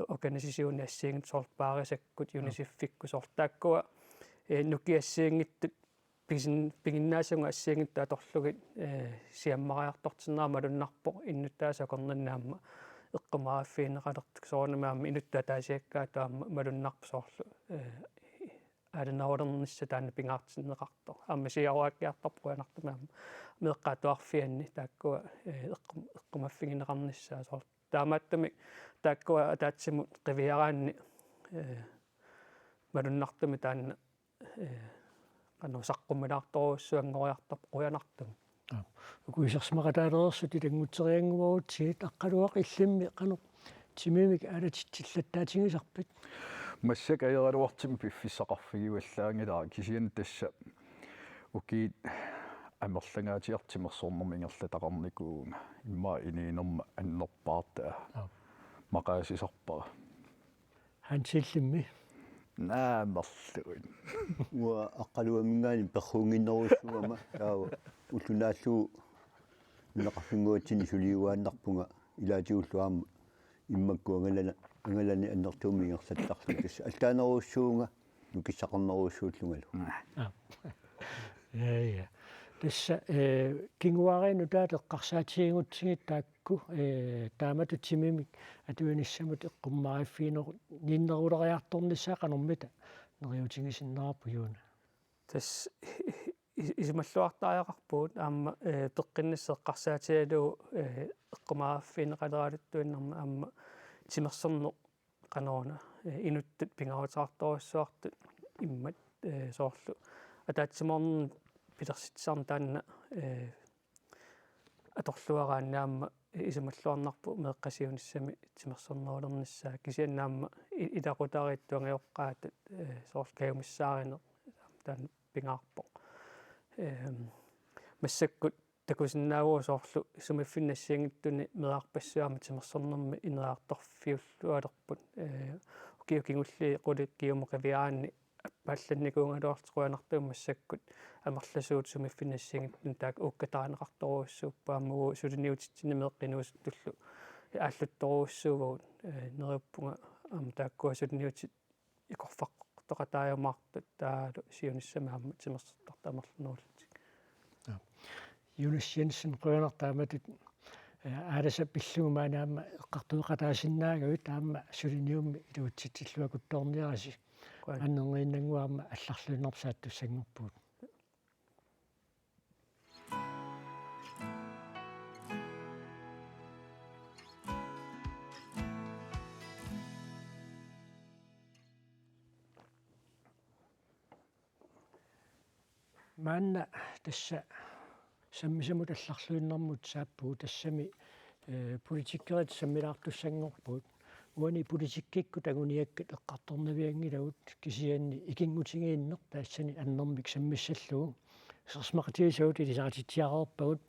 organisationit assigiinngitsut soorlu Paarisakkut, UNICEF-ikkut soorlu taakkua, eh, nukiit assigiinngitsut pisin-, piginnaasagut assigiinngitsut atorlugit, eh, siammariartortinnerat malunnarpoq innuttaasut akornanni aamma eqqumaaffigineqalertut soorunami aamma inuttut ataasiakkaatut aamma malunnarpoq soorlu, eh, aalanerulernissaq taanna pingaartinneqartoq. Aamma siaruakkiartorpoq qujanartumik aamma meeqqat atuarfianni taakkua, eh, eqqum-, eqqumaffigineqarnissaat soorlu. Taamaattumik taakkua ataatsimut qiviaraanni, eh, malunnartumik taanna, eh, qanoq saqqummilaartorujussuanngoriartorpoq qujanartumik. Aap. Uku isersimaqataalereersut ilanngutseriannguarutsigit, Aqqaluaq, illimmi qanoq timimik aalatitsillattaatigisarpit? Massakkut ajornartorsiornermik piffissaqarfigivallaanngilara, kisianni tassa ukiut amerlangaatsiartut timersornermik ingerlataqarnikuuvunga, immaqa inuunerma annerpaartaa. Aap. Maqaasisarpara. Hansillimmi? Naamerluin. Uanga Aqqaluaminngaanniit perruunnginnerujussuugama taava ulloq naallugu nunaqarfinnguatsinni suliuaannarpunga ilaatigullu aamma immakkut angalana-, angalani annertuumik ingerlattarlunga, tassa allaanerujussuuvunga nukissaqarnerujussuullungalu. Aap. Ja, ja. Tassa, eh, kinguaariinnut taava eqqarsaatigigutsigit taakku, eh, taamatut timimik atuinissamut eqqummavigineru-, -ginneruleriartornissaa qanormita neriuutigisinnaarpa, Juuna? Tassa i-, i-, isumalluartariaqarpugut aamma, eh, peqqinnissaq eqqarsaatigalugu, eh, eqqumaaffigineqaleraluttuinnarmat aamma timersorneq qanoruna, eh, inuttut pingaaruteqartorujussuartut immat, eh, soorlu ataatsimoornermi pilersitsisarneq taanna, eh, atorluaraanni aamma isumalluarnarpoq meeqqat siunissami timersornerulernissaat, kisianni aamma i-, ilaqutariittut angajoqqaat, eh, soorlu kajumissaarineq taanna pingaarpoq. Ehm, massakkut takusinnaavugut soorlu sumiiffinni assigiinngitsuni meerarpassuarmi timersornermi ineriartorfiullualerput. Eh, ukiut kingulliit qulit kingumut qiviaraanni appaallannikuugaluarlutik qujanartumik massakkut amerlasuut sumiiffinni assigiinngitsuni taakku uukkatarineqartorujussuupput, aamma uagut suliniutitsinni meeqqat inuusuttullu aalluttorujussuuvagut, eh, neriuppunga aamma taakkua suliniutit ikorfaqqutoqataajumaartut taavalu siunissami aamma timersortartut amerlanerullugit. Jonas Jensen, qujanaq taamatut, eh, aalasa pillugu maani aamma eqqartueqataasinnaagavit, aamma suliniummi iluatsitsilluakutsoorniarisi. Qujan. Annerniinnannguaq aamma allarluinnarpoq saattussanngorpugut. Maanna tassa sammisamut allarluinnarmut saappugut, tassami, eh, politikkerit sammilaartussanngorpugut. Uani politikkikkut anguniakkat eqqartornavianngilagut, kisianni ikinngutigiinneq tassani annermik sammissallugu. Sersmaqatigisagut ilisaritsitsiareerpagut,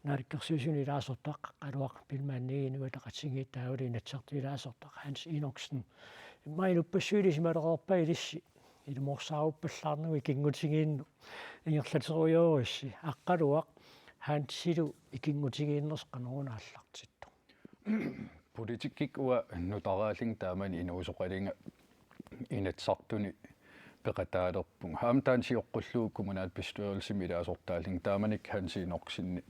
naalakkersuisuni ilaasortaq Aqqaluaq Biilmann Egede, Inuit Ataqatigiit, taavalu Inatsisartuni ilaasortaq Hans Enoksen. Immaqa inuppassuit ilisimalereerpai ilissi, ilumoorsaaruppallaarnagu ikinngutigiinneq, ingerlaterujoorussi. Aqqaluaq, Hansilu ikinngutigiinnersi qanoruna aallartittoq? Politikkikkut uanga nutaaraallinga taamani inuusoqalunga Inatsisartuni peqataalerpunga. Aamma taanna sioqqullugu kommunalbestyrelsimi ilaasortaallinga, taamanikkut Hans Enoksen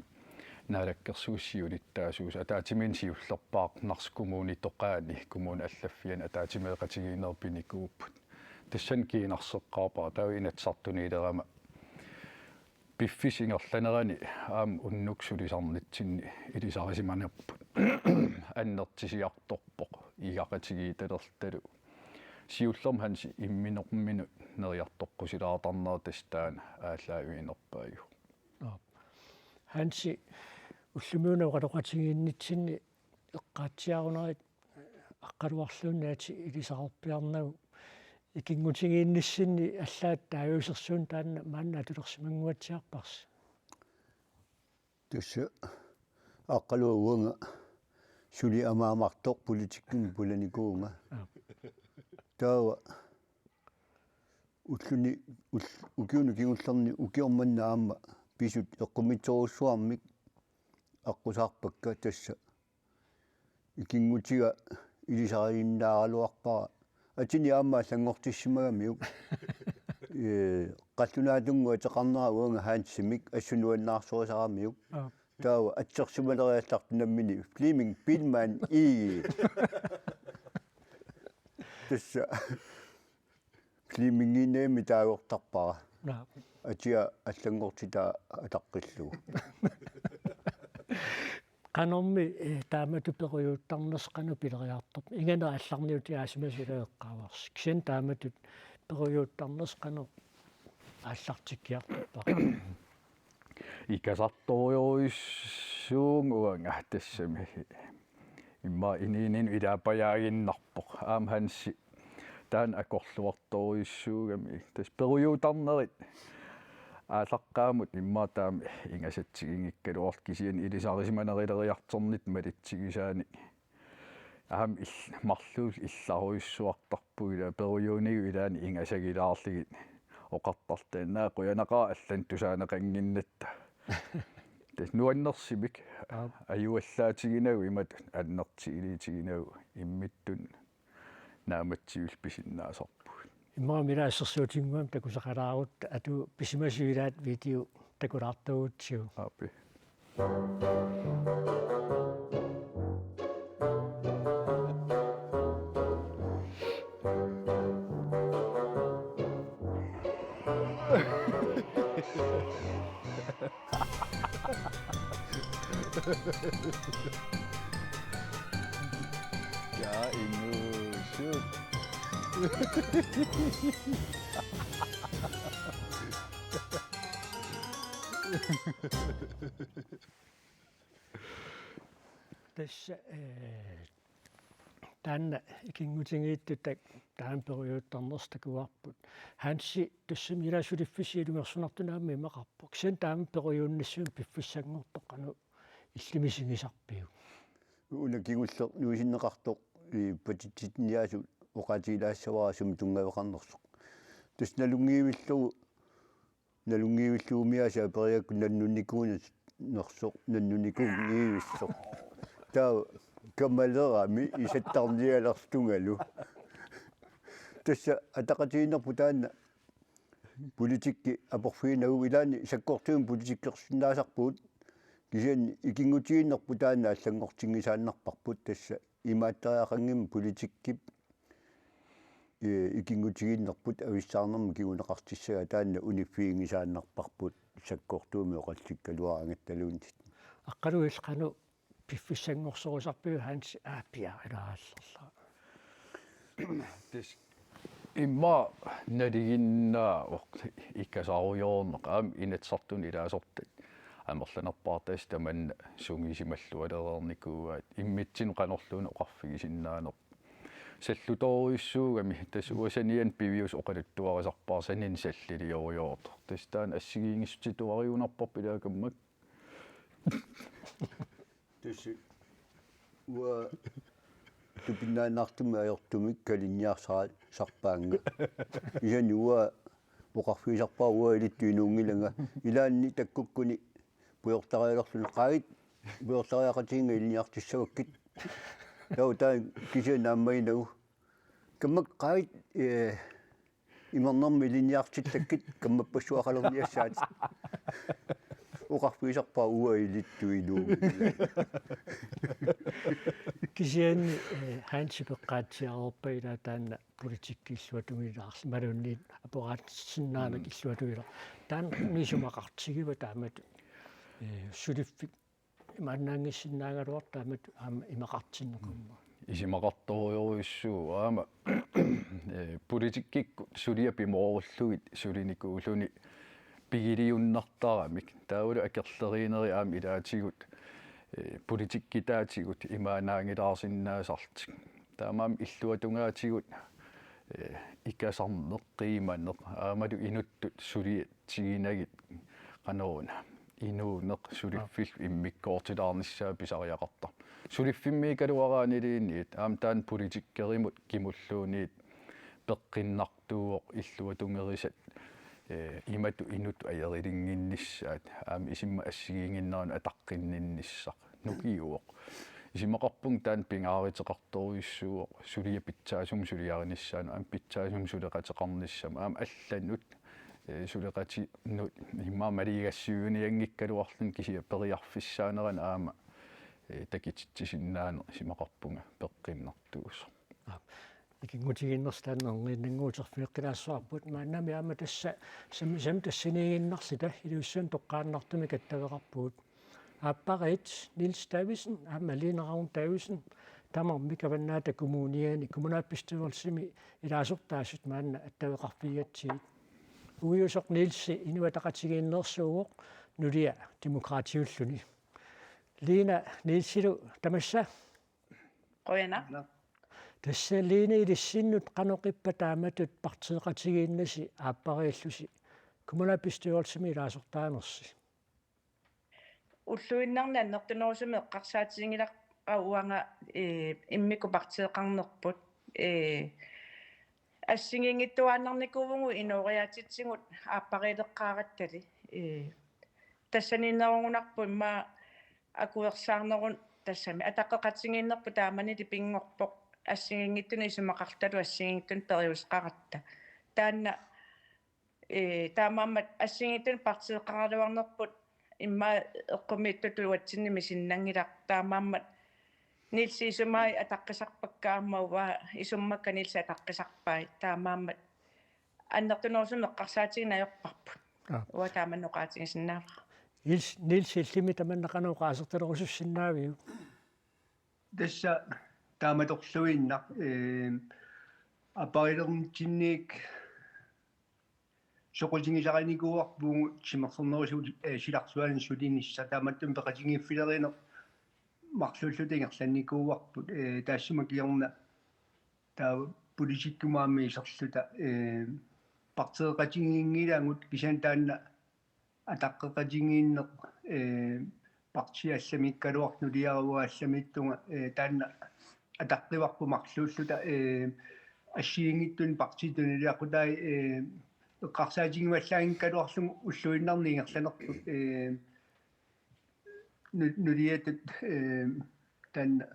naalakkersuisut siulittaasuusoq, ataatsimiinneq siullerpaaq Narsaq Kommunitoqaani, kommunip allaffiani ataatsimeeqatigiinnerit pinikuupput. Tassani kiinarseqqaarpara, taava Inatsisartuniilerama piffissap ingerlanerani aamma unnukkut sulisarnitsinni ilisarisimanerput annertusiartorpoq, igaqatigiittalertalu. Siullermik Hansi imminorminut neriartoqqusilaartarnera tassa taanna aallaaviginerpaajuvoq. Aap. Hansi, ullumi una oqaloqatigiinnitsinni eqqaatsiarunerit Aqqaluarluunniit ilisarerpiarnagu ikinngutigiinnissinni allaat taaguusersuuneq taanna maanna atulersimannguatsiarparsi. Tassa Aqqaluaq uanga suli amaamartoq politikkimut pulanikuuvunga. Aap. Taava ulluni, ull-, ukiuni kingullerni ukioq manna aamma pisut eqqumiitsorujussuarmik aqqusaarpakka, tassa ikinngutiga ilisariinnaaraluarpara. Atini aamma allanngortissimagamiuk. Ee, qallunaatunnguaq ateqarnera uanga Hansimik, assut nuannaarsorisaramiuk. Aap. Taava atsersimaleriallartoq nammineq Flemming Biilmann Egede. Tassa Flemmingimik taagortarpara. Naa. Atia allanngortitaa ataqqillugu. Qanormi, eh, taamatut perujuuttarnersi qanoq pileriartorpa? Inganeq aallarniutigaasimasoq ilaa eqqaavarsi. Kisianni taamatut perujuuttarnersi qanoq aallartikkiartorpa? Ikasartorujussuuvunga uanga tassami. Immaqa inuuninni ilaapajaaginnarpoq. Aamma Hansi taanna akorluartorujussuugami. Tassa perujuuttarnerit aallaqqaammut immaqa taama ingasatsiginngikkaluarlutik, kisianni ilisarisimaneruleriartornitta malitsigisaanik. Aamma il-, marluullutik illarujussuartarput, ila perujuunigut ilaanni ingasagilaarlugit oqartarlutik: Naa, qujanaqaaq allanut tusaaneqannginnatta. Tassa nuannersumik. Aap. Ajuallaatiginagu imatut annertuliutiginagu imminnut naammassivillutik pisinnaasarpugut. Immaqa ilaa assersuutinnguamik takusaqalaarutta, atuut pisimasut ilaat video takulaartuugutsigu. Aap. Aa, inuusut. Tassa, eh, taanna ikinngutigiittutaq taama periuttarnersoq takuarput. Hansi, tassami ilaa suliffissi ilungersunartunik aamma imaqarpoq. Kisianni taama periunnissumik piffissanngortoq qanoq illit misigisarpiuk? Una kingulleq nuisinneqartoq, ii, patitsitiniaasut oqaatigilaassavara sumi tunngaveqarnersoq. Tassa nalunngivillugu, nalunngivillugu umiaasiit aperigakkit nannunikuunersoq, nannunikuunngivissoq. Taava kamalerami isattarnialertungalu. Tassa ataqatigiinnerput taanna politikki aporfiginagu, ilaanni sakkortuumik politikkersinnaasarpugut, kisianni ikinngutigiinnerput taanna allanngortinngisaannarparput, tassa imaattariaqanngimmat politikkip, eh, ikinngutigiinnerput avissaarnermut kinguneqartissagaa taanna uniffiginngisaannarparput sakkortuumik oqallikkaluaraangattaluunniit. Aqqaluillu qanoq piffissanngorsorusarpiuk, Hansi? Aa, piareeraallerlaa. Tassa immaqa nalinginnaavoq ikasarujoorneq, aamma Inatsisartuni ilaasortat amerlanerpaartaasa tamanna sungisimallualereernikuuaat, immitsinnut qanorluunniit oqarfigisinnaanerput. Sallutoorujussuugami, tassa uanga saniani piviusoq oqaluttuarisarpara, saniani salliliorujussuuvoq. Tassa taanna assigiinngissutituarigunarparput ilaa kammak. Tassa uanga tupinnaannartumik ajortumik kalinniarsarpaannga. Kisianni uanga oqarfigisarpara uanga ilittut inuunngilanga. Ilaanni takkukkuni pujortarialerluni: Qaagit, pujortariaqatigiinnga ilinniartissavakkit. Taava taanna kisianni naammaginngilagut: Kammak, qaagit, eh, imernermi ilinniartittakkit, kammappassuaqalerniassaatit. Oqarfigisarpara uanga ilittut inuunngilanga. Kisianni, eh, Hansi, peqqaatsiareerpa ilaa taanna politikki illuatungilaarsii, imaluunniit aporaatsinnaaneq, mm, illuatungilaartoq? Taanna isumaqartigiva taamatut, eh, suliffik imaannaanngissinnaagaluartoq taamatut aamma imaqartinneqarmat? Isumaqartorujussuuvoq aamma, eh, politikkikkut suliat pimoorullugit sulinikuulluni pigiliunnartaramik. Taavalu akerleriineri aamma ilaatigut, eh, politikkitaatigut imaannaanngilaarsinnaasarlutik. Taamaammat illuatungaatigut, eh, ikasarneq, qiimaneq aammalu inuttut suliatiginagit, qanoruna, inuuneq suliffillu immikkoortilaarnissaa pisariaqartarpoq. Suliffimmiikkaluaraaniliinniit aamma taanna politikerimut kimulluunniit peqqinnartuuvoq illuatungerisat, eh, imatut inuttut ajorinnginnissaat, aamma isummat assigiinnginnerannut ataqqinninnissaq nukiuvoq. Isumaqarpunga taanna pingaaruteqartorujussuuvoq suliap pitsaasumik suliarinissaanut, aamma pitsaasumik suleqateqarnissamut, aamma allanut, eh, suleqatinnut immaqa maligassiuinianngikkaluarluni, kisianni periarfissaanerannut aamma, eh, takutitsisinnaaneq isumaqarpunga peqqinnartuusoq. Aap. Ikinngutigiinnersi taanna erniinnannguuterfigeqqilaassavarput. Maannami aamma tassa sam-, sam-, tassaniiginnarluta Ilulissani toqqaannartumik attaveqarpugut. Aappariit Niels Davidsen aamma Line Ravn Davidsen, tamarmik Avannaata Kommuniani kommunalbestyrelsimi ilaasortaasut, maanna attaveqarfigigatsigit. Uiusoq Nielsi Inuit Ataqatigiinneersuuvoq, nulia Demokraatiulluni. Line Nielsilu tamassa. Qujanaq. Tassa Line, ilissinnut qanoq ippa taamatut partiiqatigiinnasi aappariillusi kommunalbestyrelsimi ilaasortaanersi? Ulluinnarni annertunerusumik eqqarsaatiginngilara uanga, eh, immikkut partiiqarnerput. Eh, assigiinngitsuaannarnikuuvugut inooriaatsitsigut aappariileqqaarattali. Eh, tassaniinnerugunarpoq immaqa akuersaarneruneq, tassami ataqqeqatigiinnerput taamanili pinngorpoq, assigiinngitsunik isumaqartutut assigiinngitsunik periuseqaratta. Taanna, eh, taamaammat assigiinngitsunik partiiqaraluarnerput immaqa eqqumiitsutuatsinni misinnanngilaq, taamaammat Nielsi isumai ataqqisarpakka aamma uanga isummakka Nielsi ataqqisarpai, taamaammat annertunerusumik eqqarsaatigineq ajorparput. Aap. Uanga taama oqaatigisinnaavara. Niels, Niels, illimmi tamanna qanoq oqaasertalerusussinnaaviuk? Tassa Taamatorluinnaq, eh, apparilernitsinnit soqutigisarinikuuarpugut timersornerusut, eh, silarsuanut sulinissaq, taamatut peqatigiiffilerineq marluulluta ingerlannikuuarput, eh, taassuma kingorna taava politikkikkut aamma iserluta, eh, partiiqatigiinngilagut, kisianni taanna ataqqeqatigiinneq, eh, partiit allamiikkaluartut, nuliara uanga allamiittunga, eh, taanna ataqqivarput marluulluta, eh, assigiinngitsunik partiit tunuliaqutai, eh, eqqarsaatigivallaanngikkaluarlugu ulluinnarni ingerlanerput, eh, nu-, nuliatut, eh, taanna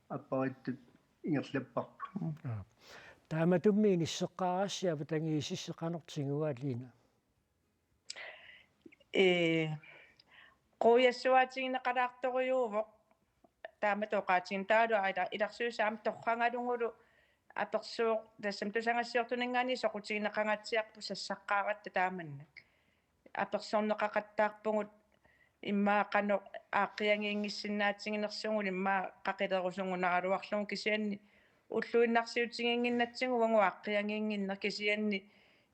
apparittut ingerlapparput. Aa. Taamatummi inisseqqaarassi avatangiisissi qanoq tiguaa, Lina? Ee, quiassuaatigineqalaartorujuuvoq taamatut oqaatigineq, taavalu ila-, ilarsuisa aamma torragalugulu apersuut, tassami tusagassiortuninngaanniit soqutigineqangaatsiarput sassaqqaaratta taamannak. Apersorneqaqattaarpugut immaqa qanoq aaqqiagiinngissinnaatiginersugut, immaqa qaqilerusunngunaraluarlugu, kisianni ulluinnarsiutiginnginnatsigu uagut aaqqiagiinnginneq, kisianni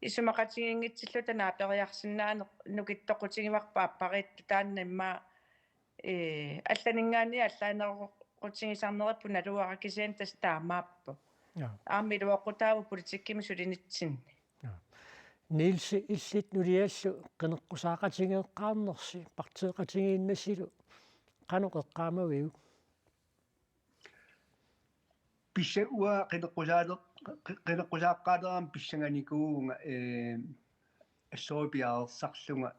isumaqatigiinngitsilluta naaperiarsinnaaneq nukittoqutigivarput appariittut, taanna immaqa, ee, allaninngaanniit allaanerutigisarnerupput naluara, kisianni tassa taamaappoq. Ja. Aamma iluaqutaavoq politikkimi sulinitsinni. Ja. Niels, illit nuliallu qineqqusaaqatigeeqqaarnersi, partiiqatigiinnarsilu, qanoq eqqaamaviuk? Pissa-, uanga qineqqusaale-, qi-, qineqqusaaqqaaleramik pissanganikuuvunga, eh, assorsuaq piareersarlunga,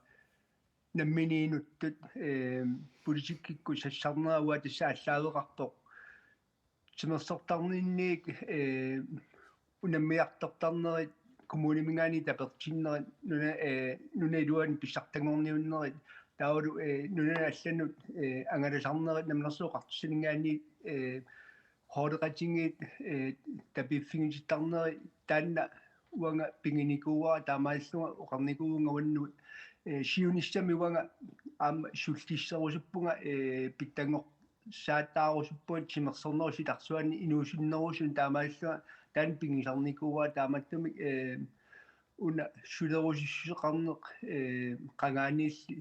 nammineq inuttut, eh, politikkikkut sassarnera uanga tassa aallaaveqarpoq. Timersortarninniit, eh, unammiartortarnerit, kommuniminngaanniit tapertinnerit, nuna, eh, nunap iluani pissartanngorniunnerit, taavalu, eh, nunanut allanut, eh, angalasarnerit, Namminersorlutik Oqartussaninngaanniit, eh, holdeqatigiit, eh, tapiiffigisittarnerit, taanna uanga piginikuuara, taamaallunga oqarnikuuvunga uannut, eh, siunissami uanga aamma sullississorusuppunga, eh, pitsanngor-, saattaarusuppunga timersornerup silarsuani inuusunnerusunut, taamaallunga taanna pigisarnikuuara, taamaattumik, eh, una sulerusussuseqarneq, eh, qangaaniilli,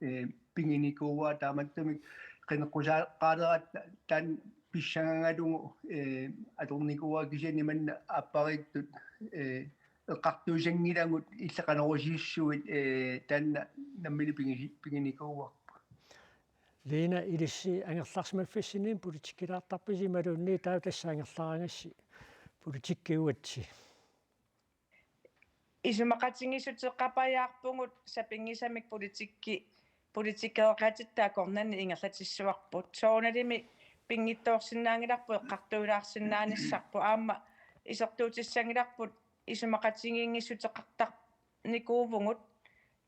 eh, piginikuuara, taamaattumik qineqqusaaqqaaleratta taanna pissangagalugu, eh, atornikuuara, kisianni manna appariittut, eh, eqqartuissanngilagut, illit qanoq iliorusissuit, eh, taanna nammineq pigisi-, piginikuuarput. Lina, ilissi angerlarsimaffissinni politikkilaartarpisi imaluunniit taava tassa angerlaragassi politikkiugatsi? Isumaqatigiissuteqapajaarpugut sapinngisamik politikki-, politikkeqatitta akornanni ingerlatissuarput. Soorunalimi pinngitsoorsinnaanngilarput, eqqartuilaarsinnaanissarput, aamma isertuutissanngilarput isumaqatigiinngissuteqartarnikuuvugut,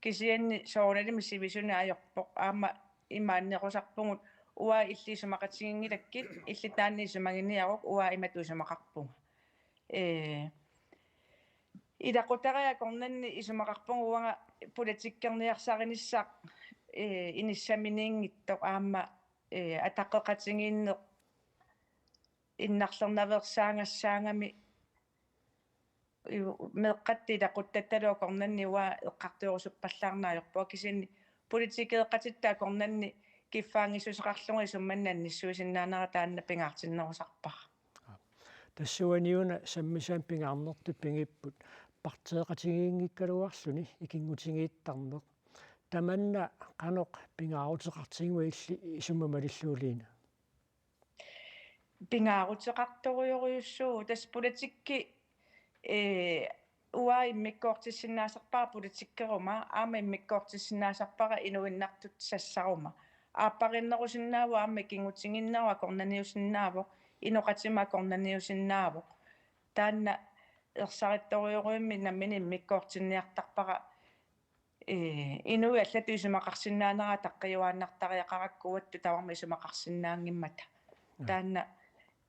kisianni soorunalimi sivisuneq ajorpoq, aamma imaannerusarpugut: Uanga illit isumaqatiginngilakkit, illit taanna isumaginiaruk, uanga imatut isumaqarpunga. Ee, ilaqutariit akornanni isumaqarpunga uanga politikkerniarsarinissaq, ee, inissaminiinngitsoq, aamma, ee, ataqqeqatigiinneq innarlernaveersaagassaagami, iu-, meeqqat ilaquttattalu akornanni uanga eqqartuerusuppallaarneq ajorpunga, kisianni politikeeqatitta akornanni kiffaanngissuseqarlunga isumanna annissuisinnaanera taanna pingaartinnerusarpara. Tassa uani una sammisaani pingaarnertut pigipput partiiqatigiinngikkaluarluni ikinngutigiittarneq. Tamanna qanoq pingaaruteqartigiva illit isummat malillugu, Lina? Pingaaruteqartorujorujussuuvoq. Tassa politikki, ee, uanga immikkoortissinnaasarpara politikkeruma, aamma immikkoortissinnaasarpara inuinnartut sassaruma. Aappariinnerusinnaavoq, aamma ikinngutigiinneruvoq, akornanniusinnaavoq, inoqatima akornanniusinnaavoq. Taanna ersarittorujorujussuarmik nammineq immikkoortinniartarpara, ee, inuit allatut isumaqarsinnaanera ataqqiuaannartariaqarakku uattut tamarmik isumaqarsinnaanngimmata. Mm. Taanna,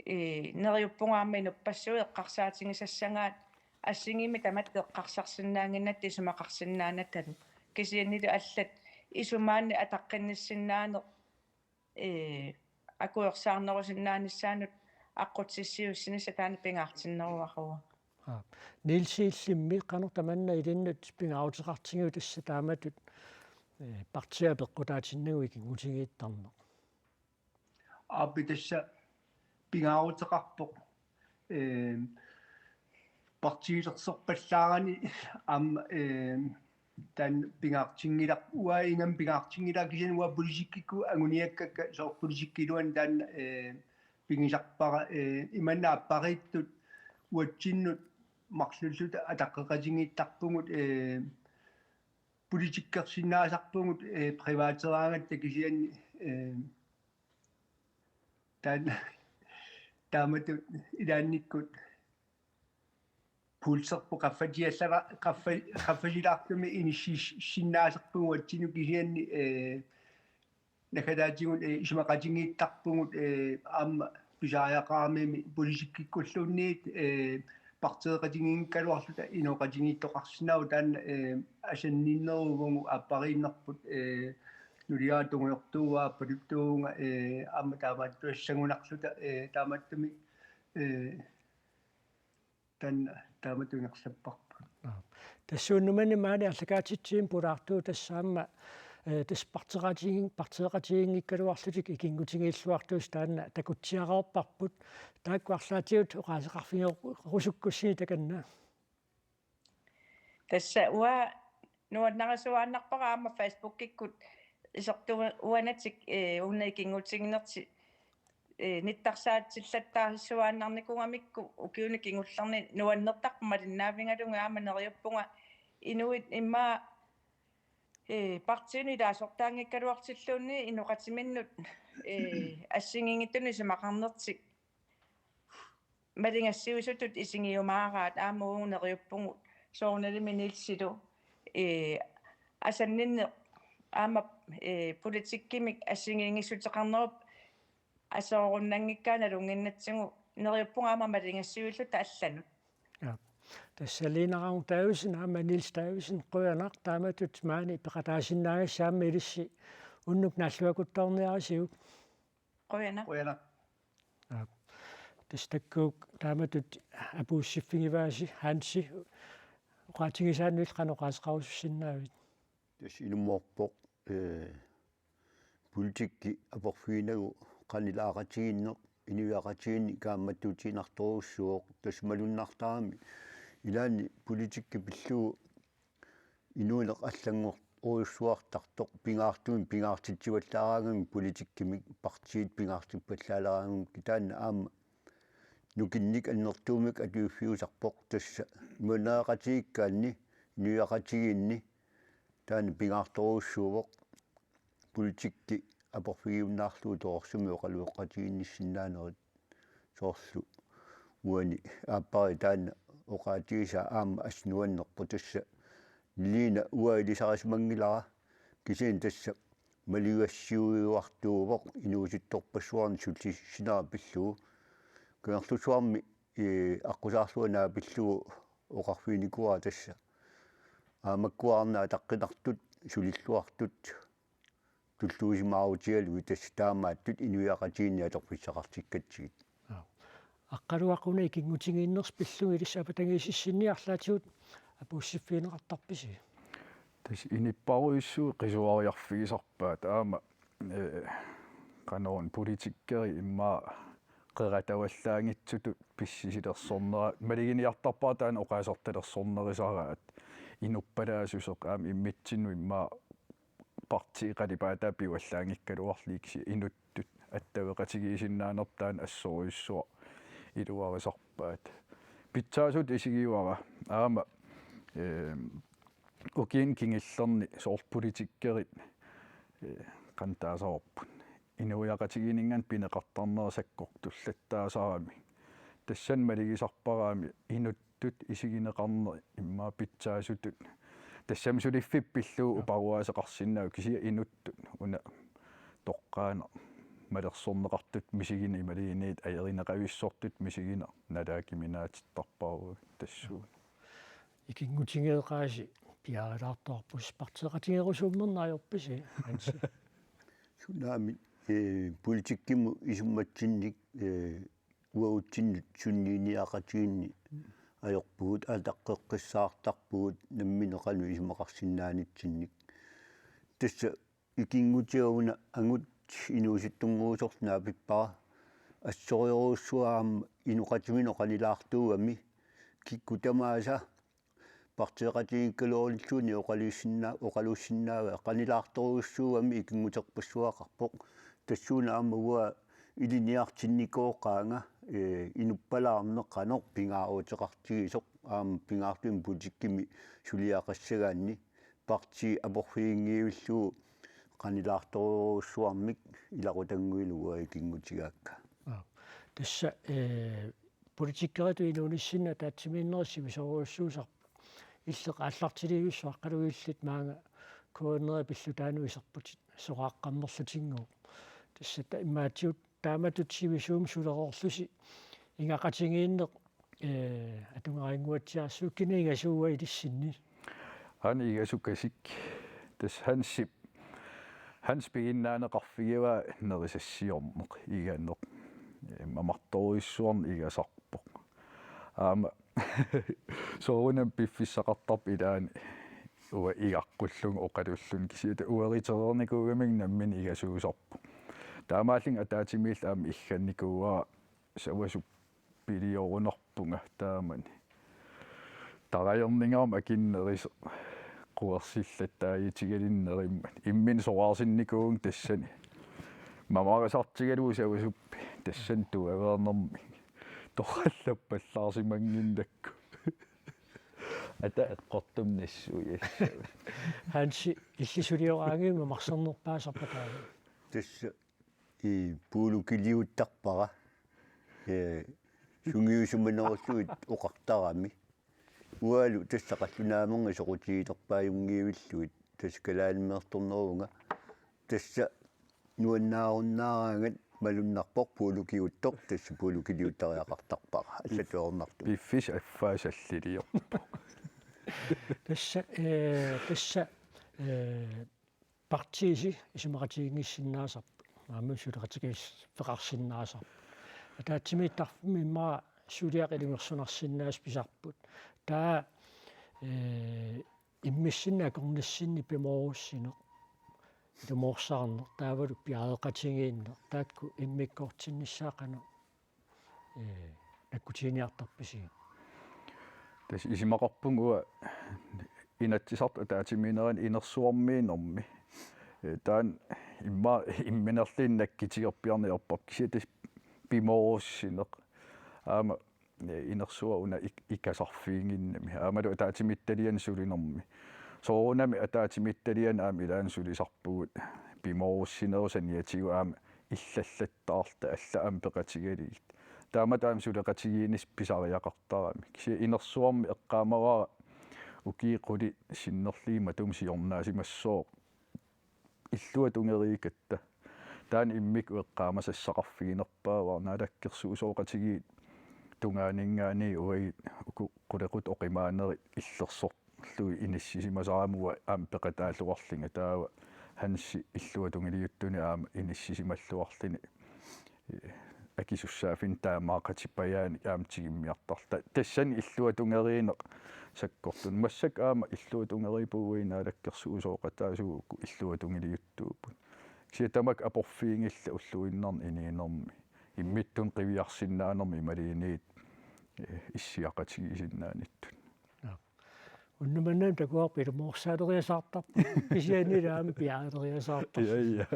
ee, neriuppunga aamma inuppassuit eqqarsaatigisassagaat assigiimmik tamatta eqqarsarsinnaannginnatta isumaqarsinnaanatalu. Kisiannili allat isumaannik ataqqinnissinnaaneq, ee, akuersaarnerusinnaanissaanut aqqutissiuussinissaq taanna pingaartinneruaruaa. Aap. Niels, illimmi qanoq tamanna ilinnut pingaaruteqartigiuk tassa taamatut, eh, partiit peqqutaatinnagu ikinngutigiittarneq? Aap, tassa pingaaruteqarpoq, eh, partiilersorpallaarani aamma, eh, taanna pingaartinngilarput, uanga ingammik pingaartinngilara, kisianni uanga politikkikkut anguniakkakka, soorlu politikki iluani taanna, eh, pigisarpara, eh, imanna aappariittut uatsinnut marlulluta ataqqeqatigiittarpugut, eh, politikkersinnaasarpugut, eh, privateraangatta, kisianni, eh, taanna taamatut ilaannikkut pulserput qaffasiallava-, qaffa-, qaffasilaartumik inissiisinnaasarpugut uatsinnut, kisianni, eh, naggataatigut, eh, isumaqatigiittarpugut, eh, aamma pisariaqaramik politikkikkulluunniit, eh, partiiqatigiinngikkaluarluta inooqatigiittoqarsinnaavoq, taanna, eh, asanninneruvugut aappariinnerput, eh, nuliara tungujortuuvunga, appaluttuuvunga, eh, aamma taamaattuassagunarluta, eh, taamaattumik, eh, taanna taamatut ingerlapparput. Aap. Tassa unnummanna maani aallakaatitsinni pulaartuuvoq tassa aamma, eh, tassa partiiqatigiin-, partiiqatigiinngikkaluarlutik ikinngutigiilluartuusut taanna takutsiareerparput. Taakku arlaatigut oqaaseqarfigerusukkussigit takanna. Tassa uanga nuannarisuaannarpara aamma Facebookikkut isertuunatik, eh, una ikinngutiginertik, eh, nittarsaatillattaarsuaannarnikuugamikku ukiuni kingullerni nuannertarpoq malinnaavigalugit, aamma neriuppunga inuit immaqa, eh, partiinut ilaasortaanngikkaluartilluunniit inoqatiminnut, eh, assigiinngitsunut isumaqarnertik maligassiuisutut isigiumaaraat, aamma uagut neriuppugut soorunalimi Nielsilu, eh, asanninneq aamma, eh, politikkimik assigiinngissuteqarnerup aserunnanngikkaa nalunnginnatsigu, neriuppunga aamma maligassiuilluta allanut. Ja. Tassa Lina Ravn Davidsen aamma Niels Davidsen, qujanaq taamatut maani peqataasinnaagassi aamma ilissi unnuk naalluakuttoorniarisiuk. Qujanaq. Qujanaq. Aap. Tassa taakku taamatut apuussiffigivaasi, Hansi, oqaatigisaannuillu qanoq oqaaseqarusussinnaavit? Tassa ilumoorpoq, eh, politikki aporfiginagu qanoq ilaaqatigiinneq inuiaqatigiinni kaammattuutiinnartorujussuuvoq, tassa malunnartarami ilaanni politikki pillugu inuuneq allanngortorujussuartartoq, pingaartumik pingaartitsivallaaraangamik politikkimik partiit pingaartippallaaleraangamik, taanna aamma nukinnik annertuumik atuiffiusarpoq, tassa imaannaaqatigiikkaanni inuiaqatigiinni taanna pingaartorujussuuvoq, politikki aporfigiunnaarlugu torersumik oqalueqatigiinnissinnaanerit. Soorlu uani aappariit taanna oqaatigisaa aamma assut nuannerpoq, tassa Lina uanga ilisarisimanngilara, kisianni tassa maligassiuiuartuuvoq inuusuttorpassuarnik sulisinera pillugu. Kangerlussuarmi, eh, aqqusaarluarnaa pillugu oqarfiginikuuara tassa aamma makkuarna ataqqinartut sulilluartut tulluusimaarutigalugit, tassa taamaattut inuiaqatigiinni atorfissaqartikkatsigit. Aap. Aqqaluaq, una ikinngutigiinnersi pillugu ilissi avatangiisissinni arlaatigut apuussiffigineqartarpisi? Tassa inuppassuit qisuariarfigisarpaat aamma, eh, qanoruna politikkerit immaqa qeratavallaanngitsutut pissisilersornera, maluginiartarpara taanna oqaasertalersornerusaraat, inuppalaassuseq aamma immitsinnut immaqa partiit qalipaatai pivallaanngikkaluarlugit, kisianni inuttut attaveqatigiissinnaanerput taanna assorujussuaq iluarisarpaat. Pitsaasutut isigivara aamma, eh, ukiuni kingullerni soorlu politikkerit, eh, qanoq taasavarput, inuiaqatigiinninngaanniit pineqartarnera sakkortullattaasarami. Tassani malugisarpara aamma inuttut isigineqarneq immaqa pitsaasutut. Tassami suliffik pillugu, ja, uparuaaseqarsinnaavoq, kisianni inuttut una toqqaannaq malersorneqartutut misigineq imaluunniit ajorineqavissortutut misigineq nalaakiminaatittarparuit tassuuna. Ikinngutigeeqqaasi piareerlaartuarpusi, partiiqatigerusuummerneq ajorpisi, Hansi? Sunaami, eh, politikkimut isummatsinnik, eh, uatsinnut sunniiniaqatigiinni ajorpugut, ataqqeqqissaartarpugut nammineq qanoq isumaqarsinnaanitsinnik. Tassa ikinngutiga una angut inuusuttunnguusoq naapippara. Assorujussuaq aamma inoqatiminut qanilaartuugami kikkut tamaasa partiiqatigiikkaluarluni oqaluussinna-, oqaluussinnaavaa qanilaartorujussuugami ikinnguterpassuaqarpoq. Tassuuna aamma uanga ilinniartinnikuugaanga, ee, inuppalaarneq qanoq pingaaruteqartigisoq aamma pingaartumik politikkimi suliaqassagaanni partii aporfiginngivillugu qanilaartorujussuarmik ilaqutannguilu uanga ikinngutigaakka. Aa, tassa, ee, politikeritut inuunissinnut ataatsimiinnerit sivisoorujussuusarput. Illeq aallartilivissuaqqaluillit maanga K N R-ip pillutaanut iserputit soraqqammerlutinngooq. Tassa ta-, imaatigut taamatut sivisuumik sulereerlusi ingaqatigiinneq, ee, atugarinnguatsiarsuukkina igasuua ilissinni. Aana igasukasik. Tassa Hansip, Hans piginnaaneqarfigivaa nerisassiorneq, iganeq. Ee, mamartorujussuarnik igasarpoq. Aamma soorunami piffissaqartarpoq ilaanni uanga igaqqullunga oqalullunga, kisianni ueritereernikuugamik nammineq igasuusarpoq. Taamaalillunga ataatsimiillu aamma igannikuuara savasup piliorunarpunga taamani. Tarajerningaarmat akinneris quersillattaajutigalugu nerimmat. Imminut soraarsinnikuuvunga tassani. Mamarisartigalugu savasuppi tassani tuaveernermik. Torallappallaarsimannginnakku. Ata eqqortumik nassuiassavut. Hansi illit sulioraangamik mamarsernerpaasarpa taanna? Tassa i puulukiliuttarpara. Ee, sungiusimanerullugu oqartarami. Uangalu tassa qallunaamernga soqutiginerpaajunngiivillugit tassa kalaalimeertorneruvunga. Tassa nuannaarunnaaraangat malunnarpoq puulukiuttoq, tassa puulukiliuttariaqartarpara. Allatuornartu. Piffissaq affaa salliliorpoq. Tassa, ee, tassa, ee, partiisi isumaqatigiinngissinnaasarput. Aamma suleqatigiiffeqarsinnaasarput. Ataatsimiittarfimmi immaqa suliaq ilungersunarsinnaasoq pisarput. Taava, ee, immissinnut akornassinni pimoorussineq. Ilumoorsarneq. Taavalu piareeqatigiinneq. Taakku immikkoortinnissaat qanoq, ee, nakkutiginiartarpisiuk? Tassa isumaqarpunga uanga Inatsisartut ataatsimiinnerani inersuarmiinermi. Ee, taanna immaqa imminerluunniit nakkutigerpiarneq ajorparput, kisianni tassa pimoorussineq. Aamma, ee, inersuaq una ik-, ikasarfiginnginnami. Aammalu ataatsimiititaliani sulinermi. Soorunami ataatsimiititaliani aamma ilaanni sulisarpugut pimoorussinerup saniatigut aamma illallattaarluta allat aamma peqatigalugit. Taamatut aamma suleqatigiinnissaq pisariaqartarami. Kisianni inersuarmi eqqaamavara ukiut qulit sinnerlugit matuma siornaasimassooq illuatungeriikkatta. Taanna immikkut eqqaamasassaqarfiginerpaavara, naalakkersuisooqatigiit tungaaninngaanniit uagut uku qulequttat oqimaanerit illersorlugit inissisimasarami uanga aamma peqataalluarlunga, taava Hansi illuatungiliuttunik aamma inissisimalluarluni, ee, akisussaaffimmik taamaaqatippajaanik aamma tigummiartarluta. Tassani illuatungeriinneq sakkortunik. Massakkut aamma illuatungeriippugut uagut naalakkersuisooqataasugut uku illuatungiliuttuupput. Kisianni tamakku aporfigingillat ulluinnarni inuunermi. Immitsinnut qiviarsinnaanermut imaluunniit, ee, issiaqatigiissinnaanittut. Aa. Unnuk manna takuarput ilumoorsaaleriasaartarput. Kisianni aamma piareeriasaartarput. Ja, ja.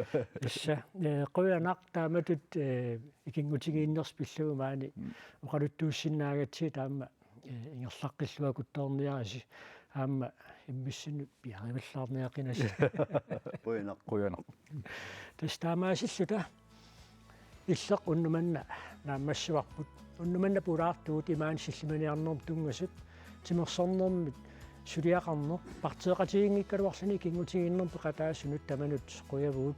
Tassa, ee, qujanaq taamatut, ee, ikinngutigiinnersi pillugu maani. Mm. Oqaluttuussinnaagatsigit aamma, ee, ingerlaqqilluakuttoorniarisi aamma immissinnut piareerivallaarniaqinasi. Qujanaq. Qujanaq. Tassa taamaasilluta. Illeq unnuk manna naammassivarput. Unnuk manna pulaartugut imaani sillimaniarnermut tunngasut, timersornermit suliaqarneq, partiiqatigiinngikkaluarluni ikinngutigiinnermut peqataasunut tamanut qujavugut.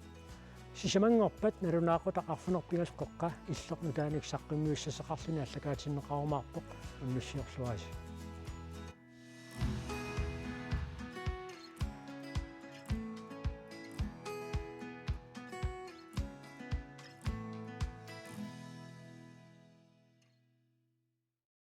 Sisamanngorpat nalunaaqutaq arfineq-pingasut qeqqa Illeq nutaanik saqqummiussassaqarluni aallakaatinneqarumaarpoq, unnussiorluarisi.